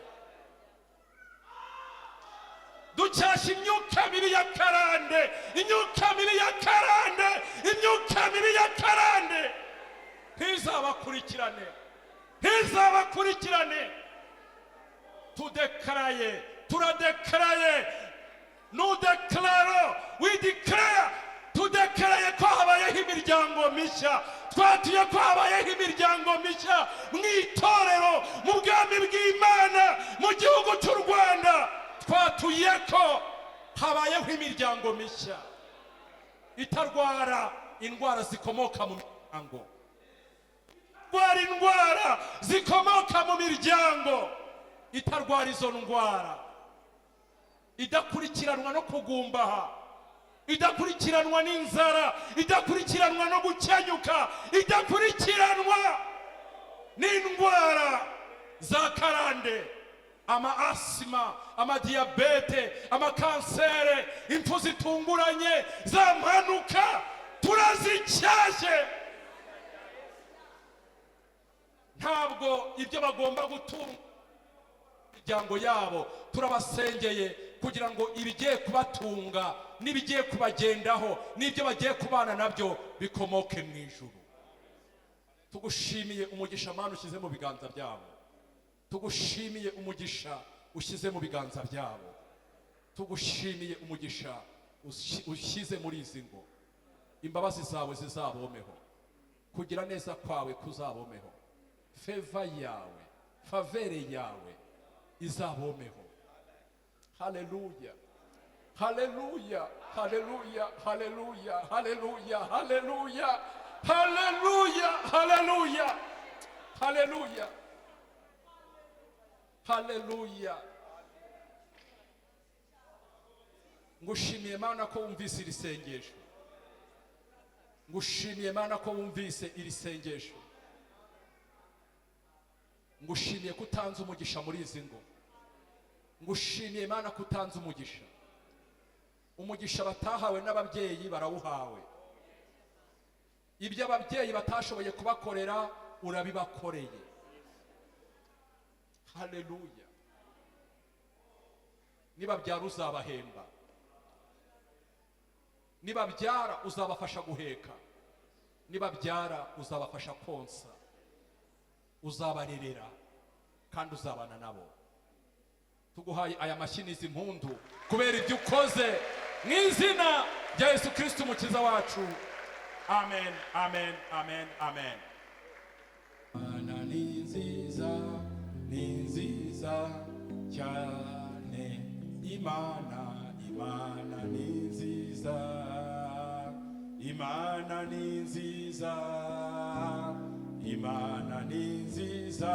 Ducyashya imyuka mibi ya karande, imyuka mibi ya karande, imyuka mibi ya karande ntizabakurikirane, ntizabakurikirane. Tudekaraye, turadekaraye, nous déclarons, we declare, tudekaraye ko habayeho imiryango mishya. Twatuye ko habayeho imiryango mishya mu itorero, mu bwami bw'Imana, mu gihugu cy'u Rwanda. Twatuye ko habayeho imiryango mishya itarwara indwara zikomoka mu miryango, itarwara indwara zikomoka mu miryango, itarwara izo ndwara, idakurikiranwa no kugumbaha, idakurikiranwa n'inzara, idakurikiranwa no gukenyuka, idakurikiranwa n'indwara za karande, ama asima, amadiyabete, amakansere, impfu zitunguranye, za mpanuka, turazicyashye. Ntabwo ibyo bagomba gutunga imiryango yabo, turabasengeye kugira ngo ibigiye kubatunga n'ibigiye kubagendaho n'ibyo bagiye kubana nabyo bikomoke mu ijuru. Tugushimiye umugisha, Mana, ushyize mu biganza byabo. Tugushimiye umugisha ushyize mu biganza byabo. Tugushimiye umugisha ushyize muri izi ngo. Imbabazi zawe zizabomeho, kugira neza kwawe kuzabomeho, favor yawe, faveur yawe izabomeho. Haleluya, haleluya, haleluya, haleluya, haleluya, haleluya, haleluya, haleluya, haleluya, haleluya. Ngushimiye, Mana, ko wumvise iri sengesho. Ngushimiye, Mana, ko wumvise iri sengesho. Ngushimiye ko utanze umugisha muri izi ngo. Ngushimiye, Mana, ko utanze umugisha. Umugisha batahawe n'ababyeyi barawuhawe. Ibyo ababyeyi batashoboye kubakorera, urabibakoreye. Haleluya. Nibabyara uzabahemba, nibabyara uzabafasha guheka, nibabyara uzabafasha konsa, uzabarerera kandi uzabana nabo. Tuguhaye aya mashyi n'izi mpundu kubera ibyo ukoze, mu izina rya Yesu Kirisiti Umukiza wacu. Amen, amen, amen, amen. Imana ni nziza, ni nziza cyane. Imana, Imana ni nziza, Imana ni nziza, Imana ni nziza,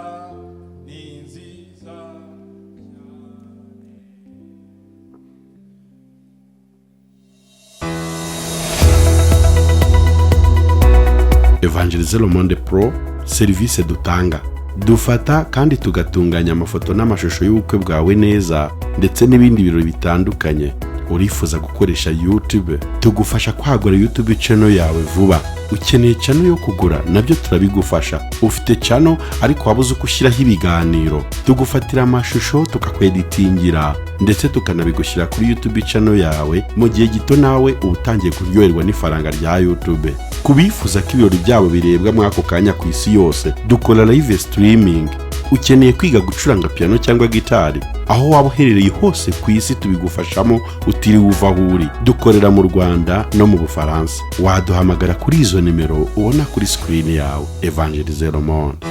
ni nziza. Evangelize Le Monde Pro, serivisi dutanga: dufata kandi tugatunganya amafoto n'amashusho y'ubukwe bwawe neza, ndetse n'ibindi birori bitandukanye. Urifuza gukoresha YouTube? Tugufasha kwagura YouTube channel yawe vuba. Ukeneye channel yo kugura? Nabyo turabigufasha. Ufite channel ariko wabuze uko ushyiraho ibiganiro? Tugufatira amashusho, tukakweditingira, ndetse tukanabigushyira kuri YouTube channel yawe mu gihe gito, nawe uba utangiye kuryoherwa n'ifaranga rya YouTube. Ku bifuza ko ibirori byabo birebwa muri ako kanya ku isi yose, dukora live streaming. Ukeneye kwiga gucuranga piano cyangwa gitari? Aho waba uherereye hose ku isi tubigufashamo utiriwe uva aho uri. Dukorera mu Rwanda no mu Bufaransa. Waduhamagara kuri izo nimero ubona kuri screen yawe. Evangelize Le Monde.